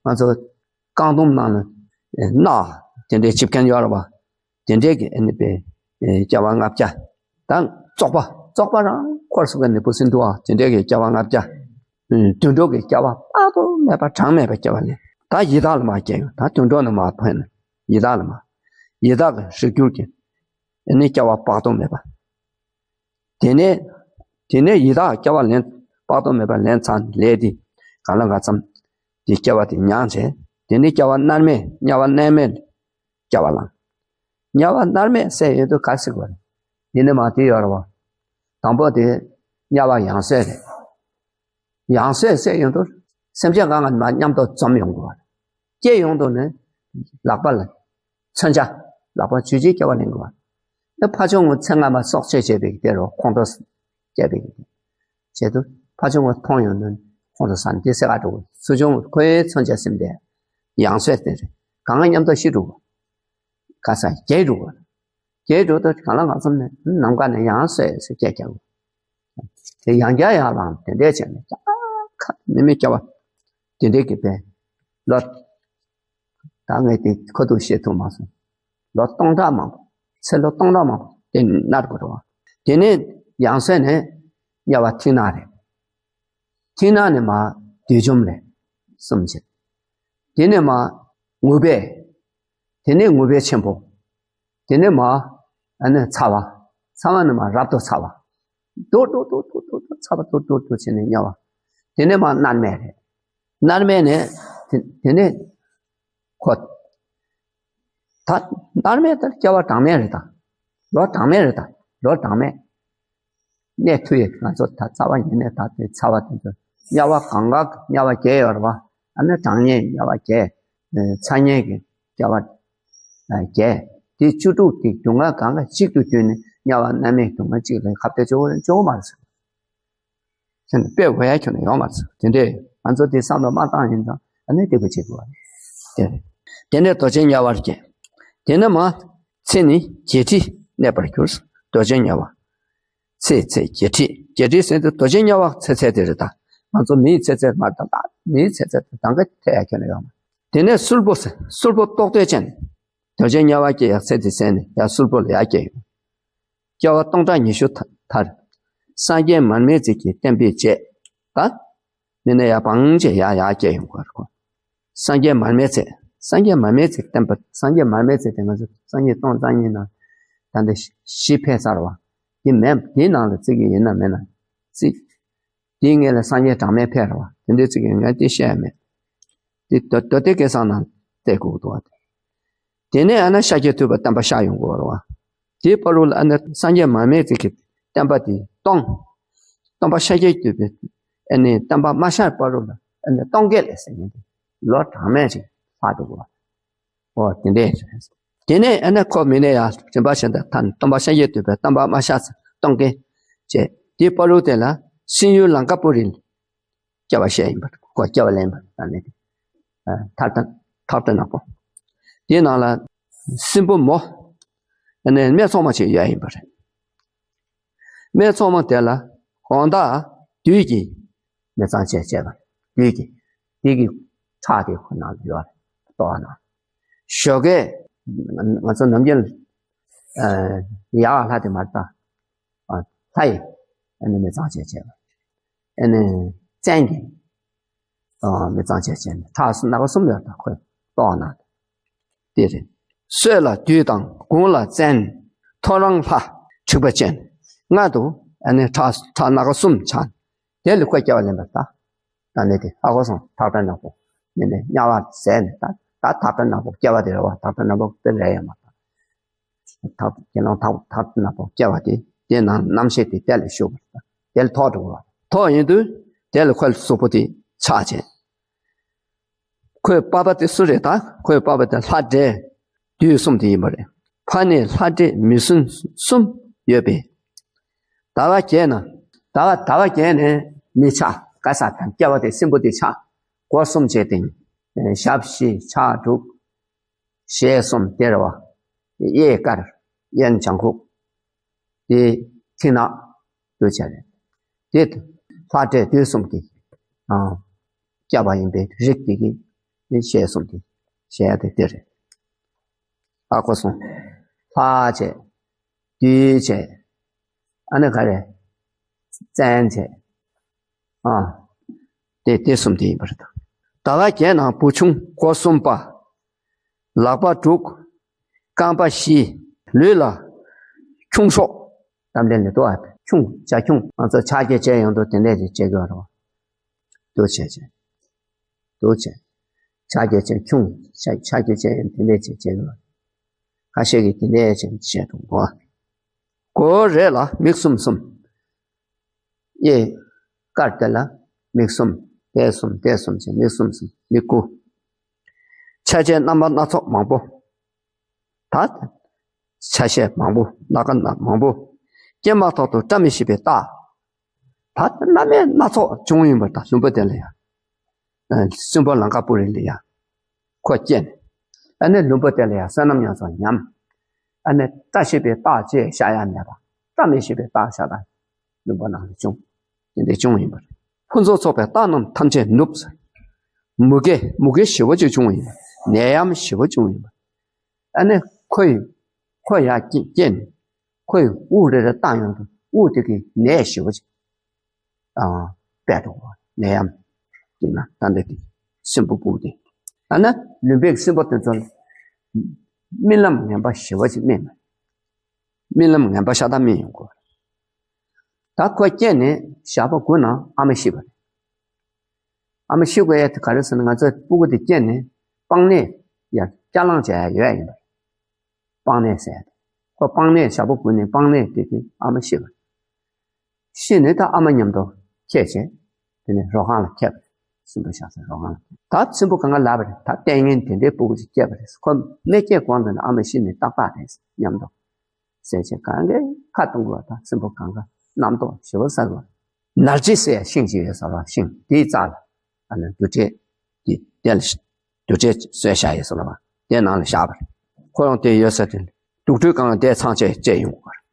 ང་ཚོ་རྐང་དུམ་ནང་ལ་ནག་དེ་འདྲས་ཅིབ་མཁན་ཡོད་རེད་བ། དེ་འདྲས་ཀྱི་ཨ་ནི་པའི་སྐྱེ་བ་ལྔ་བརྒྱ། ད་བཙོག་པ་བཙོག་པ་རང་འཁོར་སོང་གི་ནི་འབུ་སྲིན་འདུག་ཨ། དེ་འདྲས་ཀྱི་སྐྱེ་བ་ལྔ་བརྒྱ། དུད་འགྲོ་གི་སྐྱེ་བ་དཔག་ཏུ་མེད་པ་གྲངས་མེད་པ་སྐྱེ་བ་ལེན། ད་ཡི་དྭགས་ལ་མར་སྐྱེ་ཡོང་། ད་དུད་འགྲོ་ནས་མར་འཕེལ་ནས་ཡི་དྭགས་ལ་མར། ཡི་དྭགས་ཀྱི་རིགས་གྱུར་གྱི་ཨ་ནི་སྐྱེ་བ་དཔག་ཏུ་མེད་པ། དེ་ནས་དེ་ནས་ཡི་དྭགས་སྐྱེ་བ་ལེན་དཔག་ཏུ་མེད་པ་ལེན་ཚར་ནས་ལས་དེ་གང་ལ་གང་འཚམ་དེ་སྐྱེ་བ་དེ་མྱངས་བྱས། དེ་ནས་སྐྱེ་བ་མནར་མེད་དམྱལ་བ་མནར་མེད་སྐྱེ་བ་བླངས། དམྱལ་བ་མནར་མེད་ཟེར་ཡོད་དུས་ག་རེ་ཟེར་དགོས་རེད། དེ་ནས་མར་དེ་ཡོད་རེད་བ། དང་པོ་དེ་དམྱལ་བ་ཡང་གསོས་རེད། ཡང་གསོས་ཟེར་ཡོང་དུས་སེམས་ཅན་གང་ག་མར་མཉམ་དུ་འཛོམས་ཡོང་དགོས་པ་རེད། སྐྱེས་ཡོང་དུས་ནི་ལག་པ་ལ་མཚོན་ཆ། ལག་པ་ཆུ་ཆུའི་སྐྱེ་བ་ལེན་དགོས་པ་རེད། ཕ་ཆུང་ངུ་ཚེ་སྔ་མ་སྲོག་གཅོད་བྱས་པའི་དེ་རུ་ཁོང་ཁྲོ་སྐྱེས་པའི་བྱས་དུས་ཕ་ཆུང་ངུ་མཐོང་ཡོང་དུས་ཁོང་ཁྲོ་ཟ་ནས་དེ་སེ་ག་འགྲོ་དགོས། སུ་ཆུང་ངུ་ཁོའི་མཚོན་ཆ་སེམས་དེ་ཡང་གསོས་དེ་རེད། གང་ག་མཉམ་དུ་ཤི་འགྲོ་དགོས། ག་ས་རྒྱལ་འགྲོ་དགོས། རྒྱལ་འགྲོ་དུས་གང་ལ་གང་འཚམ་ནས་ནམ་མཁའ་ནས་ཡང་གསོས་ཟེར་སྐད་རྒྱག་དགོས། དེ་ཡང་བསྐྱར་ཡར་ལངས་དེ་འདྲས་བྱས་ནས་ཀྱང་ཁ་མི་མི་སྐྱེ་བ་དེ་འདྲས་ཀྱི་པའི་ལོ། ད་ངས་དེ་ཁ་ཐུག་བཤད་ཐུབ་མ་སོང་། ལོ་སྟོང་ཕྲག་མང་པོ། ཚེ་ལོ་སྟོང་ཕྲག་མང་པོ་དེ་མནར་དགོས་རེད་བ། དེ་ནས་ཡང་གསོས་ནས་དམྱལ་བ་མཐིང་ནག་རེད། མཐིང་ནག་ནས་མར་བདུད་འཇོམས་རེད། གསུམ་བྱས། དེ་ནས་མར་ངུ་བས། དེ་ནས་ངུ་བས་ཆེན་པོ། དེ་ནས་མར་ཨ་ནི་ཚ་བ། ཚ་བ་ནས་མར་རབ་ཏུ་ཚ་བ། མདོར་མདོར་མདོར་མདོར་མདོར་ཚ་བ་མདོར་མདོར་མདོར་བྱས་ནས་དམྱལ་བ། དེ་ནས་མར་མནར་མེད་རེད། མནར་མེད་ནས་དེ་དེ་ནས་ཁོ། ད་མནར་མེད་དེ་སྐྱེ་བ་གྲངས་མེད་རེད་ད། ལོ་གྲངས་མེད་རེད་ད། ལོ་གྲངས་མེད། གནས་ཐུབ་ཡས་ང་ཚོ་ད་རྩ་བ་ཉིད་ནས་ད་དེ་ཚ་བ་དེ་ཚོ་དམྱལ་བ་གང་ག་དམྱལ་བ་བརྒྱད་ཡོད་རེད་བ། ཨ་ནི་གྲངས་ངེས་དམྱལ་བ་བརྒྱད། ཚ་ངེས་ཀྱི་དམྱལ་བ་བརྒྱད། དེ་བཅུ་དྲུག་དེ་སྡུག་བསྔལ་གང་ག་གཅིག་ཏུ་བསྡུས་ནས་དམྱལ་བ་མནར་མེད་སྡུག་བསྔལ་གཅིག་ལས་ཁ་གཏད་གཅོག་གཅོག་མ་རེད་ཟེར། ཁྱོད་ནི་དཔེ་འོས་ཡ་ཁྱོད་ནི་ཡོང་མ་སོང་། དེ་འདྲས་ང་ཚོ་དེ་བསམ་བློ་མ་བཏང་ཡིན་ཙང་ཨ་ནི་སྡིག་པ་བྱེད་དགོས་པ་རེད། དེ་རེད། དེ་ནས་རྡོ་རྗེ་དམྱལ་བར་སྐྱེ། དེ་ནས་མར་ཚེ་ནི་བརྒྱད་ཁྲི་གནས་པར་གྱུར། རྡོ་རྗེ་དམྱལ་བ། ཚེ་ཚེ་བརྒྱད་ཁྲི། བརྒྱད་ཁྲི་ཟེར་དུས་རྡོ་རྗེ་དམྱལ་བ་ཚེ་ཚད་དེ་རེད་ད། ང་ཚོ་མིའི་ཚེ་ཚད་མ་རེད་ད། མིའི་ཚེ་ཚད་དེ་གང་ག་ཐད་ཡ་ཁྱོད་ནི་ཡོང་མ། དེ་ནས་གསུར་པོ་ཟེར། གསུར་པོ་རྟོག་བཟླས་བྱས་ནས། རྡོ་རྗེ་དམྱལ་བ་སྐྱེ་ཡག་ཚེ་དེ་ཟད་ནས་ཡར་གསུར་པོ་ལ་ཡར་སྐྱེ་ཡོང་། སྐྱེ་བ་སྟོང་ཕྲག་ཉི་ཤུ་ཐ་ཐར། སངས་རྒྱས་མར་མེ་མཛད་ཀྱི་བསྟན་པའི་རྗེས། ད། མི་ནས་ཡར་བང་བྱས་ཡར་ཡར་སྐྱེ་ཡོང་གི་རེད་ཁོ། སངས་རྒྱས་མར་མེ་མཛད། སངས་རྒྱས་མར་མེ་མཛད་བསྟན་པ། སངས་རྒྱས་མར་མེ་མཛད་དེ་ང་ཚོ་སངས་རྒྱས་སྟོང་རྩ་གཉིས་ནང་ད་ལྟ་བཞི་ཕེབས་ཚར་བ། དེ་མེད་དེའི་ནང་ལ་བརྩི་གི་ཡིན་ན་མེད་ན་བརྩི། དེའི་སྔོན་ལ་སངས་རྒྱས་གྲངས་མེད་ཕེབས་རེད་བ། དེ་འདྲའི་ཚིག་གི་ངས་དེ་བཤད་ཡ་མེད། དེ་མདོ་མདོ་སྡེ་སྐད་གསར་ནང་བལྟས་དགོས་འདུག་བ། དེ་ནས་ཨ་ན་ཤཱཀྱ་ཐུབ་པའི་བསྟན་པ་ཤར་ཡོང་དགོས་རེད་བ། དེའི་བར་དུ་ལ་ཨ་ན་སངས་རྒྱས་མར་མེ་མཛད་ཀྱི་བསྟན་པ་དེ་སྟོང་། སྟོང་པ་ཤཱཀྱ་ཐུབ་པའི་ཨ་ནི་བསྟན་པ་མ་ཤར་བར་དུ་ལ་ཨ་ནི་སྟོང་བརྒྱད་ལས་ཟེར་མཁན་དེ་ལོ་གྲངས་མེད་ཅིག་ལྷག་འདུག་བ། ཨོ་དེ་འདྲས་རེད། དེ་ནས་ཨ་ནི་ཁོ་མི་ནས་ཡར་རིམ་པ་བཞིན་དུ་ཐར་ནས་སྟོང་པ་ཤཱཀྱ་ཐུབ་པའི་བསྟན་པ་མ་ཤར་ཚེ་སྟོང་བརྒྱད་བྱས། དེའི་བར་དུ་དེ་ལ་སྲིན་ཡུལ་ལང་ཀ་པུ་རི་ལ་སྐྱེ་བ་བཞེས་ཡིན་པ། ཁོ་སྐྱེ་བ་ལེན་པ་ད་ནི་ཐར་ཐར་ཐར་ཐར་ནག་པོ། དེའི་ནང་ལ་སྲིན་པོ་མོ་ཨ་ནི་སྨད་འཚོང་མ་ཅིག་ཡོད་ཡིན་པ་རེད། སྨད་འཚོང་མ་དེ་ལ་གང་དག་བདུད་ཀྱི་ མི་གཙང་བཅས་བྱས་པ། བདུད་ཀྱི། དེ་གི་ཁྲག་དེ་ཁོ་ནང་ལ་ཡོད་རེད། ལྟོ་བ་ནང་། ཞོགས་ཀས་ང་ཚོ་ནམ་རྒྱུན་ཨ་ཡག་ལྷ་དེ་མ་རེད་ད། ཨ་ལྷ་ཡི་ཨ་ནི་མི་གཙང་བཅས་བྱས་པ། ཨ་ནི་བཙན་གྱི་ཨ་མི་གཙང་བཅས་བྱས་ནས་ཁྲག་སྣ་ཁ་གསུམ་ཡོད་རེད་ད། ཁོའི་ལྟོ་བ་ནང་། དེ་རེད། སྲོད་ལ་བདུད་དང་དགུང་ལ་བཙན། ཐོ་རངས་ལྷ་འཁྲིག་པ་ཅན། མངལ་དུ་ཨ་ནི་ཁྲག་ཁྲག་སྣ་ཁ་གསུམ་ཆགས། དེ་ལ་ཁོས་སྐྱེ་བ་ལེན་པར་ད། ད་ནི་དེ་ཧ་གོ་སོང་། ཐག་པའི་ནག་པོ་ནི་ནི་དམྱལ་བ་ཟད་ནས་ད་ད་ཐག་པའི་ནག་པོ་སྐྱེ་བ་དེ་རེད་བ། ཐག་པའི་ནག་པོ་དཔེ་རེད་ཡ་མ་ད། ཐག་དེ་ནང་ཐག་ཐག་པའི་ནག་པོ་སྐྱེ་བ་དེ་དེ་ནང་རྣམ་ཤེས་དེ་དེ་ལ་ཞུགས་པར་ད། དེ་ལ་ཐོག་འགྲོ་བ། ཐོག་ཡིན་དུས་དེ་ལ་ཁོའི་གཟུགས་པོ་དེ་ཆགས་བྱས། ཁོའི་པ་ཕ་དེ་སུ་རེད་ད། ཁོའི་པ་ཕ་དེ་ལྷ་འདྲེ་བདུད་གསུམ་དེ་ཡིན་པ་རེད། ཕ་ནི་ལྷ་འདྲེ་མི་བསྲུན་གསུམ་ཡོད་པས། ཟླ་བ་བརྒྱད་ན། ཟླ་བ་ཟླ་བ་བརྒྱད་ནས་མི་ཆགས། ག་ས་དང་སྐྱེ་བ་དེ་སྲིན་པོ་དེ་ཆགས། སྒོ་གསུམ་བྱས་ཏེ། ཞབས་བཞི་ཕྱག་དྲུག་ཞལ་གསུམ་དེ་རེད་བ། གཡས་དཀར། གཡོན་ལྗང་ཁུ། དེ་མཐིང་ནག་ཏུ་བྱས་རེད། དེ་ལྷ་འདྲེ་བདུད་གསུམ་གྱི་ཨ་སྐྱེ་བ་ཡིན་པའི་རིགས་དེ་གི་ནི་ཞལ་གསུམ་དེ་ཞལ་དེ་དེ་རེད། ཨ་ཁོ་སོང་། ལྷ་བྱས། བདུད་བྱས། ཨ་ནི་ག་རེ། བཙན་བྱས། ཨ། དེ་དེ་གསུམ་དེ་ཡིན་པ་རེད། ཟླ་བ་བརྒྱད་ནང་བུ་ཆུང་སྒོ་གསུམ་པ། ལག་པ་དྲུག་རྐང་པ་བཞི། ལུས་ལ་ཁྱུང་གཤོག་གཏམ་དྲན་ནི་དུ་ཨ། ཁྱུང་བྱ་ཁྱུང་ང་ཚོ་ཕྱག་རྒྱ་བྱས་ཡོང་དུས་དེ་འདྲས་ཅིག་བྱེད་དགོས་རེད་བ། འདུག་བྱས་བྱས། འདུག་བྱས། ཕྱག་རྒྱ་བྱས་ཁྱུང་ཕྱག་ཕྱག་རྒྱ་བྱས་ཡོང་དེ་འདྲས་ཅིག་བྱེད་དགོས་རེད། ཁ་ཤས་ཀྱིས་དེ་འདྲས་ཅིག་བྱས་འདུག་གོ། མགོ་བོ་རེ་ལ་མིག་གསུམ་གསུམ། གཡས་དཀར་དེ་ལ་མིག་གསུམ། དེ་གསུམ་དེ་གསུམ་བྱས་མིག་གསུམ་གསུམ་མིག་དགུ། ཆ་བྱད་རྣམ་པ་སྣ་ཚོགས་མང་པོ། ད་ཆ་ཤས་མང་པོ། སྣ་ཁ་སྣ་མང་པོ། སྐྱེས་མ་ཐག་ཏུ་བཀྲ་མི་ཤིས་པའི་རྟགས། ད་རྣམ་སྨིན་སྣ་ཚོགས་བྱུང་ཡིན་པ་དང་། ལྷུན་པོ་དེ་ལ་ཡང་། སྲིན་པོ་ལང་ཀ་པུ་རི་ལ་ཡང་། ཁོ་སྐྱེས་ནས། ཨ་ནི་ལྷུན་པོ་དེ་ལ་ཡང་བསོད་ནམས་ཡོངས་སུ་ཉམས། ཨ་ནི་བཀྲ་ཤིས་པའི་རྟགས་ཅེས་བྱ་ཡ་མེད་པ། བཀྲ་མི་ཤིས་པའི་རྟགས་བྱ་དང་། ལྷུན་པོ་ནང་ལ་བྱུང་། དེ་འདྲ་བྱུང་ཡིན་པ་རེད། ཕུན་སུམ་ཚོགས་པའི་རྟགས་རྣམས་ཐམས་ཅད་ནུབ་ཟེར། མུ་གེ་མུ་གེ་ཞེ་པོ་ཅིག་བྱུང་ཡིན་པ། ནད་ཡམས་ཞེ་པོ་བྱུང་ཡིན་པ། ཨ་ནི་ཁོ་ཡི་ཁོ་ཡར་སྐྱེས་ནས་ཁོ་ཡི་དབུགས་རེ་རེ་བཏང་ཡོང་དུས་དབུགས་དེ་གིས་ནད་ཞེ་པོ་ཅིག་ཨ་སྤེལ་འགྲོ་བ། ནད་ཡམས་ཀྱི་ན་ད་འདི་དེ་སྲིན་པོ་དབུགས་དེ། ཨ་ནི་ལུས་པའི་སྲིན་པོ་དེ་ཚོ་རྨི་ལམ་ངན་པ་ཞེ་པོ་ཅིག་རྨིས་ནས། རྨི་ལམ་ངན་པ་ཤ་སྟག་རྨིས་ཡོང་གོ། ད་ཁོ་སྐྱེས་ནས་ཞག་པོ་དགུ་ནང་ཨ་མ་ཤི་བ་རེད། ཨ་མ་ཤི་དགོས་ཡ་དེ་ག་རེ་ཟེར་ན། ང་ཚོ་སྤུ་གུ་དེ་སྐྱེས་ནས་སྤང་ནད་ཡ་བསྐྱར་ལངས་བྱས་ཡ་ཡོད་ཡ་ཡིན་པ་རེད། སྤང་ནད་ཟེར་ཡ་དེ། ཁོ་སྤང་ནད་ཞག་པོ་དགུ་ནས་སྤང་ནད་དེ་དེ་ཨ་མ་ཤི་བ་རེད། ཤི་ནས་ད་ཨ་མ་མཉམ་དུ་ཁྱེར་བྱས། དེ་ནས་རོ་ཁང་ལ་ཁྱེར་བ་རེད། སྲིན་པོ་ཤ་ཟའི་རོ་ཁང་ལ། ད་སྲིན་པོ་གང་ག་ལབ་པ་རེད། ད་ལྟས་ངན་དེ་འདྲའི་སྤུ་གུ་ཅིག་སྐྱེས་པ་རེད། ཁོ་མི་སྐྱེས་གོང་དུ་ནས་ཨ་མ་ཤི་ནས་ཏག་ཏག་རེད་མཉམ་དུ་ཟེར་བྱས། གང་གའི་ཁ་གཏོང་དགོས་པ། ད་སྲིན་པོ་གང་ག་རྣམ་རྟོག་ཞེ་པོ་ཟ་དགོས། ནལ་གཅིག་ཟེར་ཡ་ཤིང་ཅིག་ཡོད་ཟེར་བ། ཤིང་དེའི་རྩ་ལ་ཨ་ནི་རྡུལ་ཕྲན་དེ་དེ་ལ་རྡུལ་ཕྲན་བཟོས་བཞག་ཡོད་ཟེར་བ། དེ་ནང་ལ་བཞག་པ་རེད། ཁོ་རང་དེ་ཡོད་ས་དེ་དུག་སྦྲུལ་གང་དེ་ཚང་བཅས་བཅས་ཡོང་དགོས་པ་རེད།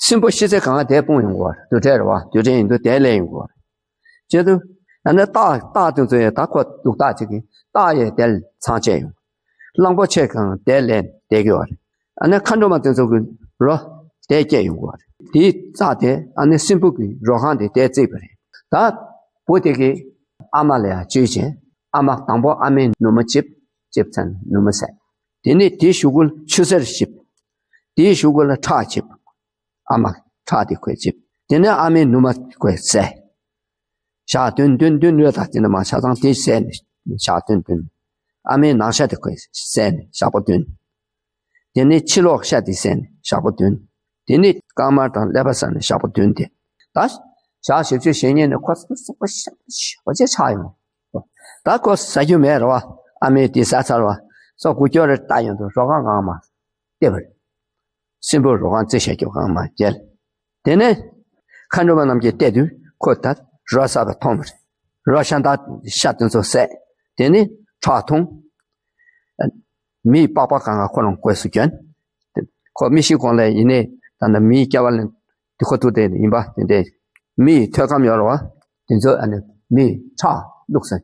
སྲིན་པོ་ཤི་ཚེ་གང་དེ་སྤུངས་ཡོང་དགོས་པ་རེད། རྡུལ་ཕྲན་རེད་བ། རྡུལ་ཕྲན་ཡིན་དུས་དེ་ལས་ཡོང་དགོས་པ་རེད། བྱས་དུས་ཨ་ནི་རྟགས་རྟགས་དེ་ཚོ་ཡང་ད་ཁོ་དུག་རྟགས་ཅིག་གིས་རྟགས་ཡང་དེ་ལ་ཚང་བཅས་ཡོང་། གླང་པོ་ཆེ་གང་དེ་ལས་བསྡད་ཀྱི་བ་རེད། ཨ་ནི་མཁའ་འགྲོ་མ་དེ་ཚོ་གི་རོ་དེ་སྐྱེས་ཡོང་གི་བ་རེད། དེའི་རྩ་དེ་ཨ་ནི་སྲིན་པོ་གི་རོ་ཁང་དེ་དེ་བརྩིགས་པ་རེད། ད་བུ་དེ་གི་ཨ་མ་ལ་ཡང་བཅོལ་བྱས། ཨ་མ་དང་པོ་ཨ་མའི་ནུ་མ་བཅིབས། བཅིབས་ཚར་ནས་ནུ་མ་བཟས། དེ་ནས་དེའི་གཞུག་གུ་ལ་ཆུ་སེར་བྱིབས། དེའི་གཞུག་གུ་ལ་ཁྲག་བྱིབས། ཨ་མ་ཁྲག་དེ་ཁོས་བྱིབས། དེ་ནས་ཨ་མའི་ནུ་མ་ཁོས་བཟས། ཞག་བདུན་བདུན་བདུན་རེ་དང་དེ་ནས་མ་ཆ་ཚང་དེ་བཟས་ནས་ཞག་བདུན་བདུན། ཨ་མའི་ནང་ཤ་དེ་ཁོས་བཟས་ནས་ཞག་པོ་བདུན། དེ་ནས་ཕྱི་ལོགས་ཤ་དེ་བཟས་ནས་ཞག་པོ་བདུན། དེ་ནས་རྐང་དམར་དང་ཀླད་པ་ཟ་ནས་ཞག་པོ་བདུན་དེ། ད་ཞག་བཞི་བཅུ་ཞེ་གཉིས་ནས་ཁོ་སོང་པ་ཞག་པོ་ཞེ་པོ་ཅིག་ཆགས་ཡོང་། ད་ཁོ་ཟ་རྒྱུ་མེད་རེད་བ། ཨ་མས་དེ་ཟ་ཚར་བ། སོ་དགུ་སྐྱོར་རེ་བཏགས་ཡོང་དུས་རོ་ཁང་གང་མ་བལྟས་པ་རེད། སྲིན་པོ་རོ་ཁང་རྩིག་བྱ་རྒྱུ་གང་མ་བརྒྱལ། དེ་ནས་མཁའ་འགྲོ་མ་རྣམས་ཀྱིས་བལྟས་དུས་ཁོ་ད་རོ་ཟ་བ་མཐོང་བ་རེད། རོ་ཤ་འདག་ཤ་དེ་ཚོ་བཟས། དེ་ནས་ཁྲག་འཐུང་། མི་ཡི་པགས་པ་གང་ག་ཁོ་རང་གོས་སུ་གྱོན། ཁོ་མི་ཤི་གོང་ལ་ཡིན་ནའི་ད་ལྟ་མི་ཡི་སྐྱེ་བ་ལེན་དུས་ཁོ་ཐུག་དེ་ཡིན་པ་དེ་འདྲའི་མི་ཡི་ཐོད་སྐམ་ཡོད་རེད་བ། དེ་ཚོ་ཨ་ནི་ མི་ཁྲག་བླུགས་ཟེར།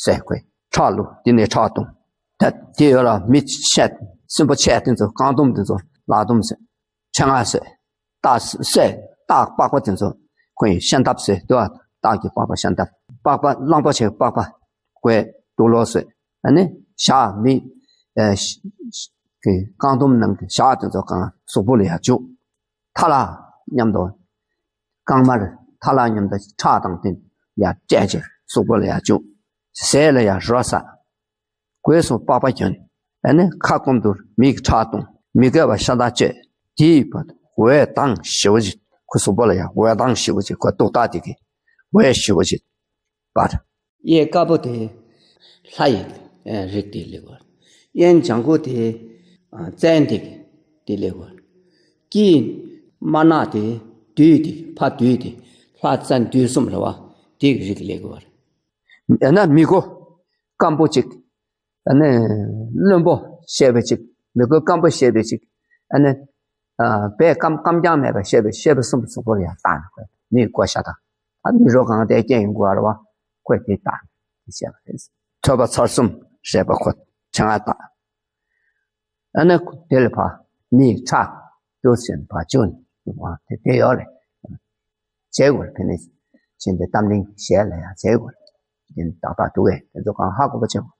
ཟེར་ཁོས་ཁྲག་བླུགས། དེ་ནས་ཁྲག་འཐུང་། ད་དེ་ཡོད་ལ་མི་ཆད་སྲིན་པོ་ཆད་དེ་ཚོ་རྐང་དུམ་དེ་ཚོ་ལག་དུམ་ཟེར། ཆེ་ང་ཟེར། སྟག་ཟེར། སྟག་པགས་པ་དེ་ཚོ་ཁོས་ཤ་འདབ་ཟེར་འདུག་ཨ། སྟག་གི་པགས་པ་ཤ་འདབ། པགས་པ་གླང་པོ་ཆེ་པགས་པ་གོས་དུག་ལོག་ཟེར། ཨ་ནི་ཞག་མི་ཨེ་ཤ་ཤ་གི་རྐང་དུམ་ནང་གི་ཞག་དེ་ཚོ་གང་གཟུགས་པོ་ལ་ཡར་བཅུག་ཐ་ལ་མཉམ་དུ་རྐང་མར་ཐ་ལ་མཉམ་དུ་ཁྲག་དང་བསྟུན་ཡར་སྤྲད་བྱས་གཟུགས་པོ་ལ་ཡར་བཅུག་ཟས་ལ་ཡར་རོ་ཟ། གོས་སུ་པགས་པ་གྱོན། ཨ་ནི་ཁ་སྐོམ་དུས་མིག་ཁྲག་འཐུང་། མི་དགེ་བ་ཤ་སྟག་སྤྱོད། དེའི་བར་དུ་འོད་མདངས་ཞེ་པོ་ཅིག་ཁོ་གཟུགས་པོ་ལ་ཡང་འོད་མདངས་ཞེ་པོ་ཅིག་ཁོ་ཏོག་ཏག་དེ་གི་འོད་ཞེ་པོ་ཅིག་འབར། གཡས་དཀར་པོ་དེ་ལྷ་ཡི་རིགས་དེ་སླེབས་པ། གཡོན་ལྗང་གུ་དེ་བཙན་དེ་དེ་སླེབས་པ། དཀྱིལ་དམར་ནག་དེ་བདུད་དེ་ཕ་བདུད་དེ་ལྷ་བཙན་བདུད་གསུམ་རེད་བ། དེ་གི་རིགས་སླེབས་པ། ཡང་ན་མི་མགོ་སྐམ་པོ་ཅིག་ཨ་ནི་རློན་པོ་བཤད་པའི་ཅིག་མི་མགོ་སྐམ་པོ་བཤད་པའི་ཅིག་ཨ་ནི་ཨ་བས་སྐམ་སྐམ་རྐྱང་མེད་པ་བཤད་པའི་བཤད་པའི་གསུམ་གཟུགས་པོར་ཡང་བཏགས་ནས་ཁོས་མིའི་མགོ་ཤ་དང་ཨ་མི་རོ་གང་དེ་སྐྱེ་ཡོང་དགོས་པ་རེད་བ། ཁོས་དེ་བཏགས་ནས་བཤད་པ་རེད། ཐོད་པ་ཚར་གསུམ་བཤད་པ་ཁོ་ཆང་ཨ་བཏགས། ཨ་ནི་དེ་ལ་ཕ་མིའི་ཁྲག་ཏུ་ཟིན་པ་བཅུ་ནི་དེ་དེ་ཡོད་རེད། བྱེད་དགོས་ཕན་ནི་ཕྱིན་ཏེ་གཏམ་གླེང་བྱས་ལ་ཡང་བྱེད་དགོས། དེ་ནི་ཏག་ཏག་འདུག་གས་དེ་ཚོ་གང་ཧ་གོ་བ་བྱེད་དགོས།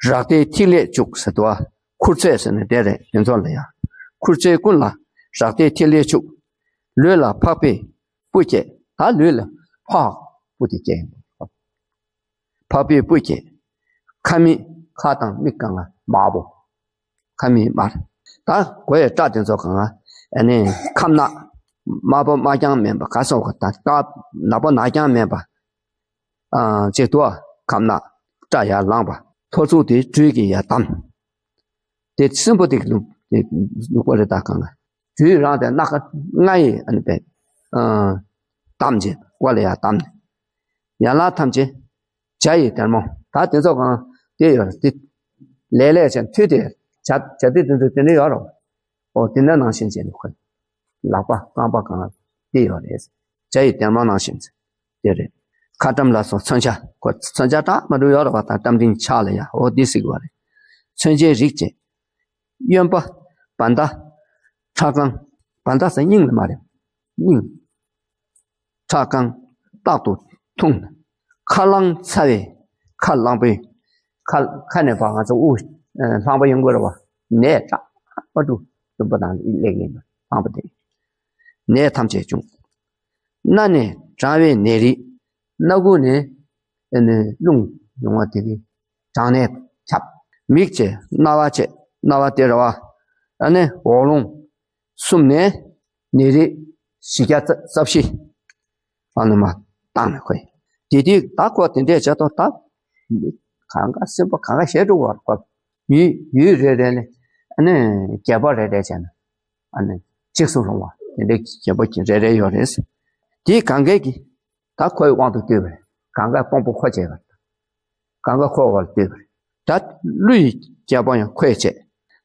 རཀྟའི་ཐིག་ལེ་བཅུག་ཟེར་དུས་ཁུར་ཚོས་ཟེར་ནས་དེ་རེད། དེ་ཚོ་ལ་ཡང་ཁུར་ཚོས་ཀུན་ལ་རཀྟའི་ཐིག་ལེ་བཅུག་ལུས་ལ་ཕག་པའི་སྤུ་སྐྱེས། ད་ལུས་ལ་ཕག་སྤུ་དེ་སྐྱེས་ཡིན་པ། ཕག་པའི་སྤུ་སྐྱེས། ཁ་མིག་ཁ་དང་མིག་གང་ང་དམར་པོ། ཁ་མིག་དམར། ད་མགོ་ཡི་སྐྲ་དེ་ཚོ་གང་ང་ཨ་ནི་ཁམ་ནག་དམར་པོ་དམར་རྐྱང་མིན་པ་ག་སོགས་ཀྱི་ད་སྐྲ་ནག་པོ་ནག་རྐྱང་མིན་པ། ཨ་ཅེ་ཏོ་ཁམ་ནག་སྐྲ་ཡར་ལངས་པ། ཐོར་ཚུགས་དེ་སྦྲུལ་གྱིས་ཡར་བསྡམས། དེ་སྲིན་པོ་དེ་ནུབ་དེ་ནུབ་པ་རེད་ད་གང་ང་། དུས་རང་དེ་སྣ་ཁ་ལྔ་ཡིས་ཨ་ནི་པས་ཨ་བསྡམས་བྱས་ཀོ་ལ་ཡར་བསྡམས་ནས། ཡན་ལག་ཐམས་ཅད་བྱ་ཡི་སྡེར་མོ། ད་དེ་ཚོ་གང་དེ་ཡོད་རེད་དེ། ལས་ལས་བྱས་མཐུ་དེ་བྱ་བྱ་དེ་དེ་ཚོ་དེ་འདྲ་ཡོད་རེད། ཨོ་དེ་འདྲ་ནང་བཞིན་བྱས་ནས་ཁོ་ལག་པ་རྐང་པ་གང་དེ་ཡོད་རེད། བྱ་ཡི་སྡེར་མོ་ནང་བཞིན་དེ་རེད། ཁ་ཊྭཱཾ་ལ་སོགས་མཚོན་ཆ་ཁོ་མཚོན་ཆ་འདྲ་མི་འདྲ་ཡོད་རེད་བ། ད་རྟ་མགྲིན་ཕྱག་ལ་ཡ་ཨོ་དེ་ཟེར་གི་བ་རེད། མཚོན་ཆའི་རིགས་བཅས། གཡོན་པ་བྷ་དྷ་ཁྲག་ཁང་། བྷ་དྷ་ཟེར་སྙིང་ལ་མ་རེད། སྙིང་། ཁྲག་ཁང་རྟག་ཏུ་འཐུང་། ཁ་རླངས་ཚ་བའི་ཁ་རླངས་པའི་ཁ་ཁ་ནས་བ་ང་ཚོ་དབུགས་ལྷང་པ་ཡོང་གི་རེད་བ། ནད་དྲག་པ་འདུག་ལུམ་པ་དང་སླེབས་ངེས་ལྷང་པ་དེ། ནད་ཐམས་ཅད་འབྱུང་། སྣ་ནས་གྲང་བའི་ནད་རིགས། སྣ་ཁུག་ནས་ཨ་ནི་རླུང་ཡོང་བ་དེ་གི་གྲང་ནད་ཁྱབ། མིག་བཅས་རྣ་བ་བཅས་རྣ་བ་དེ་རེད་བ། ཨ་ནི་འོག་རླུང་གསུམ་ནས་ནད་རིགས་བཞི་བརྒྱ་རྩ་བཞི་ཨ་ནི་མ་བཏང་ནས་ཁོས་དེ་དུས་ད་ཁོ་དེ་འདྲས་བྱས་ཏོ་ད་གང་ག་སེམས་པ་གང་ག་ཞེ་དྲུག་བར་ཁོ་ཡུལ་ཡུལ་རེ་རེ་ནས་ཨ་ནི་རྒྱལ་པོ་རེ་རེ་བྱས་ན། ཨ་ནི་འཇིགས་སུ་རུང་བ་དེ་འདྲའི་རྒྱལ་པོ་གྱི་རེ་རེ་ཡོད་རེད། དེའི་གང་གས་ཀྱིས་ད་ཁོའི་དབང་དུ་བསྡུས་པ་རེད། གང་གས་དཔོན་པོ་ཁོ་བྱས་པ་རེད། གང་ག་ཁོའི་འོག་ལ་བསྡུས་པ་རེད། ད་ཀླུ་ཡི་རྒྱལ་པོ་ཡང་ཁོས་བྱས།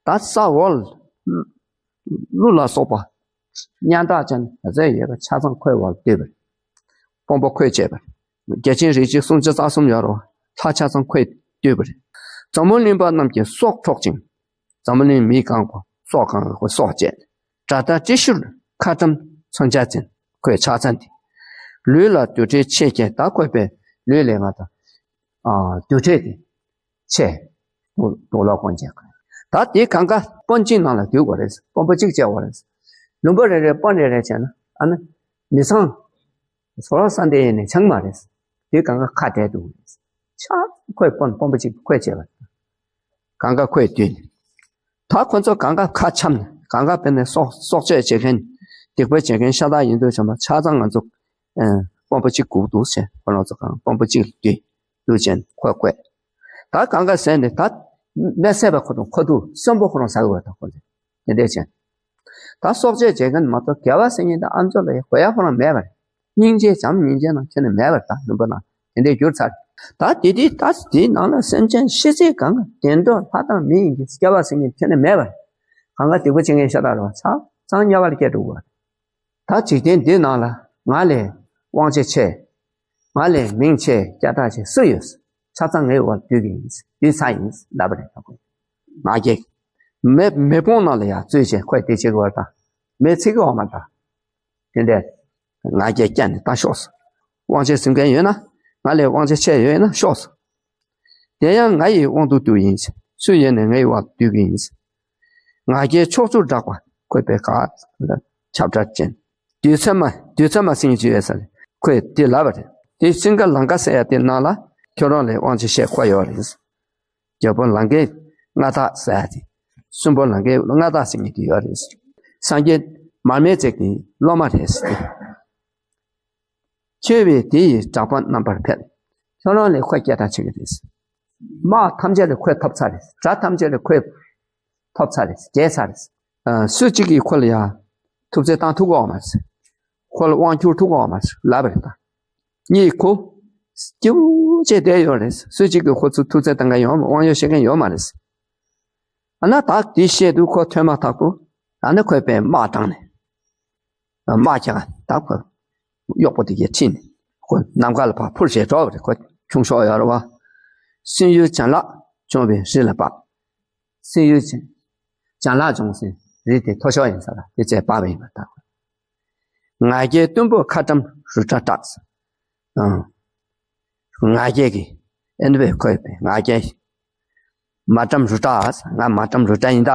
ད་ས་འོག་ལ་ཀླུ་ལ་སོགས་པ་སྙན་གྲགས་ཅན་ག་ཚོད་ཡོད་པ་ཆ་ཚང་ཁོའི་འོག་ལ་བསྡུས་པ་རེད། དཔོན་པོ་ཁོས་བྱས་པ་རེད། རྒྱལ་ཆེན་རིགས་གཅིག་སུམ་ཅུ་རྩ་གསུམ་ཡོད་རེད་བ། ལྷ་ཆ་ཚང་ཁོས་བསྡུས་པ་རེད། འཛམ་བུ་གླིང་པ་རྣམས་ཀྱི་སྲོག་འཕྲོག་ཅིང་། འཛམ་བུ་གླིང་མི་གང་པོ་སྲོག་གང་ག་ཁོ་སྲོག་བཅད། དགྲ་སྟ་ཏྲི་ཤུལ་ཁ་ཊྭཾ་མཚོན་ཆ་འཛིན། ཁོས་ཕྱག་འཚལ་ཏེ། ལུས་ལ་རྡུལ་ཕྲན་ཕྱེད་བརྒྱད། ད་ཁོས་པའི་ལུས་ལས་ང་དང་ཨ་རྡུལ་ཕྲན་དེ་ཕྱེད་དུ་དུག་ལོག་གོན་བྱས། ད་དེ་གང་ག་དཔོན་གཅིག་ནང་ལ་འདུས་དགོས་རེད། དཔོན་པོ་གཅིག་བྱས་དགོས་རེད། ལུང་པ་རེ་རེ་དཔོན་རེ་རེ་བྱས་ན་ཨ་ནི་མི་ཚང་། ཟོ་ལ་ས་འདི་ཡིན་ནས་ཆང་མ་རེད། དེ་གང་ག་ཁ་བྲལ་འདུག་རེད། ཆ་ཁོས་དཔོན་དཔོན་པོ་གཅིག་ཁོས་བྱས་པ་རེད། གང་ག་ཁོས་བསྡུས་ནས། ད་ཁོ་ཚོ་གང་ག་ཁ་འཆམ་ནས་གང་ག་དཔེར་ན་སྲོག་སྲོག་གཅོད་བྱེད་མཁན། སྡིག་པ་བྱེད་མཁན་ཤ་སྟག་ཡིན་དུས་བྱས་པ་ཆ་ཚང་ང་ཚོ་ཨ་དཔོན་པོ་གཅིག་སྒུག་འདུག་ཟེར། ཁོ་རང་ཚོ་གང་དཔོན་པོ་གཅིག་ལ་བསྡུས་བསྡུས་བྱས་ནས་ཁོས་བསྐོས། ད་གང་ག་ཟས་ནས་ད་མེ་བསད་པ་ཁོ་དང་ཁོ་ཐུག་གསོན་པོ་ཁོ་རང་ཟ་གི་བ་ད་ཁོ་ཚོས་དེ་འདྲས་བྱས། ད་སྲོག་གཅོད་བྱེད་མཁན་མ་གཏོགས་དགེ་བ་ཟེར་མཁན་དང་ཨ་མཆོག་ལ་ཡང་དགོས་ཡ་ཁོ་རང་མེད་པ་རེད། སྙིང་རྗེ་བྱམས་སྙིང་རྗེ་ནང་ཁྱོན་ནས་མེད་པར་ད་ནུས་པ་ནང་དེ་འདྲའི་གྱུར་ཚར། ད་དེ་དུས་ད་དེའི་ནང་ལ་སེམས་ཅན་ཤི་ཚད་གང་ག་བདེ་འགྲོ་ལྷ་དང་མི་ཡིན་གྱི་སྐྱེ་བ་ཟེར་མཁན་ཁྱོན་ནས་མེད་པར། གང་ག་སྡིག་པ་བྱེད་མཁན་ཤ་སྟག་རེད་བ་ཆ་ཚང་དམྱལ་བ་ལ་སྐྱེ་འགྲོ་དགོས། ད་འཇིག་རྟེན་འདི་ནང་ལ་ང་ལས་དབང་ཆ་ཆེ། ང་ལས་མིང་ཆེ་སྐད་གྲགས་ཆེ་སུ་ཡོད། ཆ་ཚང་ངའི་འོག་ལ་སྡོད་ཀྱི་ཡིན། སྡོད་ཚར་ཡིན་ལབ་པ་རེད། ད་ཁོས་ང་རྒྱལ་མེ་མེ་དཔུང་ནང་ལ་ཡར་བཙུད་བྱས་ཁོས་དེ་བྱེད་དགོས་པ་དང་མེ་ཚིག་གི་འོག་མ་འདྲ། དེ་འདྲས་ང་རྒྱལ་བསྐྱངས་ནས་ད་ཤོག་ཟེར། དབང་ཆེན་ཟིན་མཁན་ཡོད་ན། ང་ལས་དབང་ཆེན་ཆེ་ཡོད་ན་ཤོག་ཟེར། དེ་ཡང་ང་ཡི་དབང་དུ་འདུ་ཡིན། སུ་ཡོད་ནས་ངའི་འོག་སྡོད་ཀྱི་ཡིན། ང་རྒྱལ་ཕྱོགས་བཅུར་བསྒྲགས་པ། ཁོས་པའི་ཁ་ཁྱབ་བསྒྲགས་ཅན། དུས་མཚན་མ་དུས་མཚན་མ་ཟིན་གྱི་ཡོད་ཟེར། ཁོས་དེ་ལབ་པ་རེད། དེ་སིང་ག་ལང་ཀ་ཟེར་ཡ་དེ་ནང་ལ་ཁྱོད་རང་ལས་དབང་ཆེན་ཆེ་ཁོ་ཡོད་རེད། རྒྱལ་པོ་ལང་ཀའི་མངའ་བདག་ཟེར་ཡ་དེ། གསུམ་པོ་ལང་ཀའི་མངའ་བདག་ཟེར་མཁན་དེ་ཡོད་རེད། སངས་རྒྱས་མར་མེ་མཛད་ཀྱི་སློབ་མ་རེད་ཟེར། ཁྱོད་པས་དེ་ཡི་གྲགས་པ་རྣམ་པར་འཕེལ། ཁྱོད་རང་ལས་ཁོས་སྐད་གྲགས་ཆེ་གི་རེད། དམག་ཐམས་ཅད་ལ་ཁོས་ཐོབ་ཚར་རེད། དགྲ་ཐམས་ཅད་ལ་ཁོས་ཐོབ་ཚར་རེད། རྒྱལ་ཚར་རེད། ཨ། སུ་གཅིག་གིས་ཁོ་ལ་ཡང་ཐུབ་ཚོད་བཏང་ཐུབ་ཀྱི་ཡོད་མ་རེད། ཁོ་ལ་དབང་བསྒྱུར་ཐུབ་ཀྱི་ཡོད་མ་རེད་ལབ་པ་རེད་ད། གཉིས་ཁོ་སྐྱིད་པོ་བྱས་བསྡད་ཡོད་རེད། སུ་གཅིག་གིས་ཁོ་ཚོ་ཐུབ་ཚོད་བཏང་མཁན་ཡོད་མ། དབང་ཡོད་བཤད་མཁན་ཡོད་མ་རེད། ཨ་ན་ད་དེ་བཤད་དུས་ཁོ་ཐོས་མ་ཐག་ཏུ་ཨ་ནི་ཁོས་པའི་དམག་དྲངས་ནས། དམག་ཁྱེར་ག་ད་ཁོ་གཡོག་པོ་དེ་གས་ཁྲིད་ནས་ཁོ་ནམ་མཁའ་ལ་ཕར་འཕུར་བྱས་འགྲོ་བ་རེད། ཁོ་ཁྱུང་གཤོག་ཡོད་རེད་བ། སྲིན་ཡུལ་ལྗང་ལག་བྱུང་བའི་རི་ལ་བབས། སྲིན་ཡུལ་ལྗང་ལག་བྱུང་ཟེར་རི་དེ་མཐོ་ཤོས་ཡིན་ས་ལ་དེ་ཚེ་བབས་པ་ཡིན་པ་ད་ཁོ། ང་རྒྱལ་གཏུམ་པོ་ཁ་བཀྲམ་རུ་དྲ་བྲག་ཨང་། ང་རྒྱལ་གྱི་ཨེ་འདི་བས་ཁོས་པའི་ང་རྒྱལ་མ་བཀྲམ་རུ་དྲ། ང་མ་བཀྲམ་རུ་དྲ་ཡིན་ད།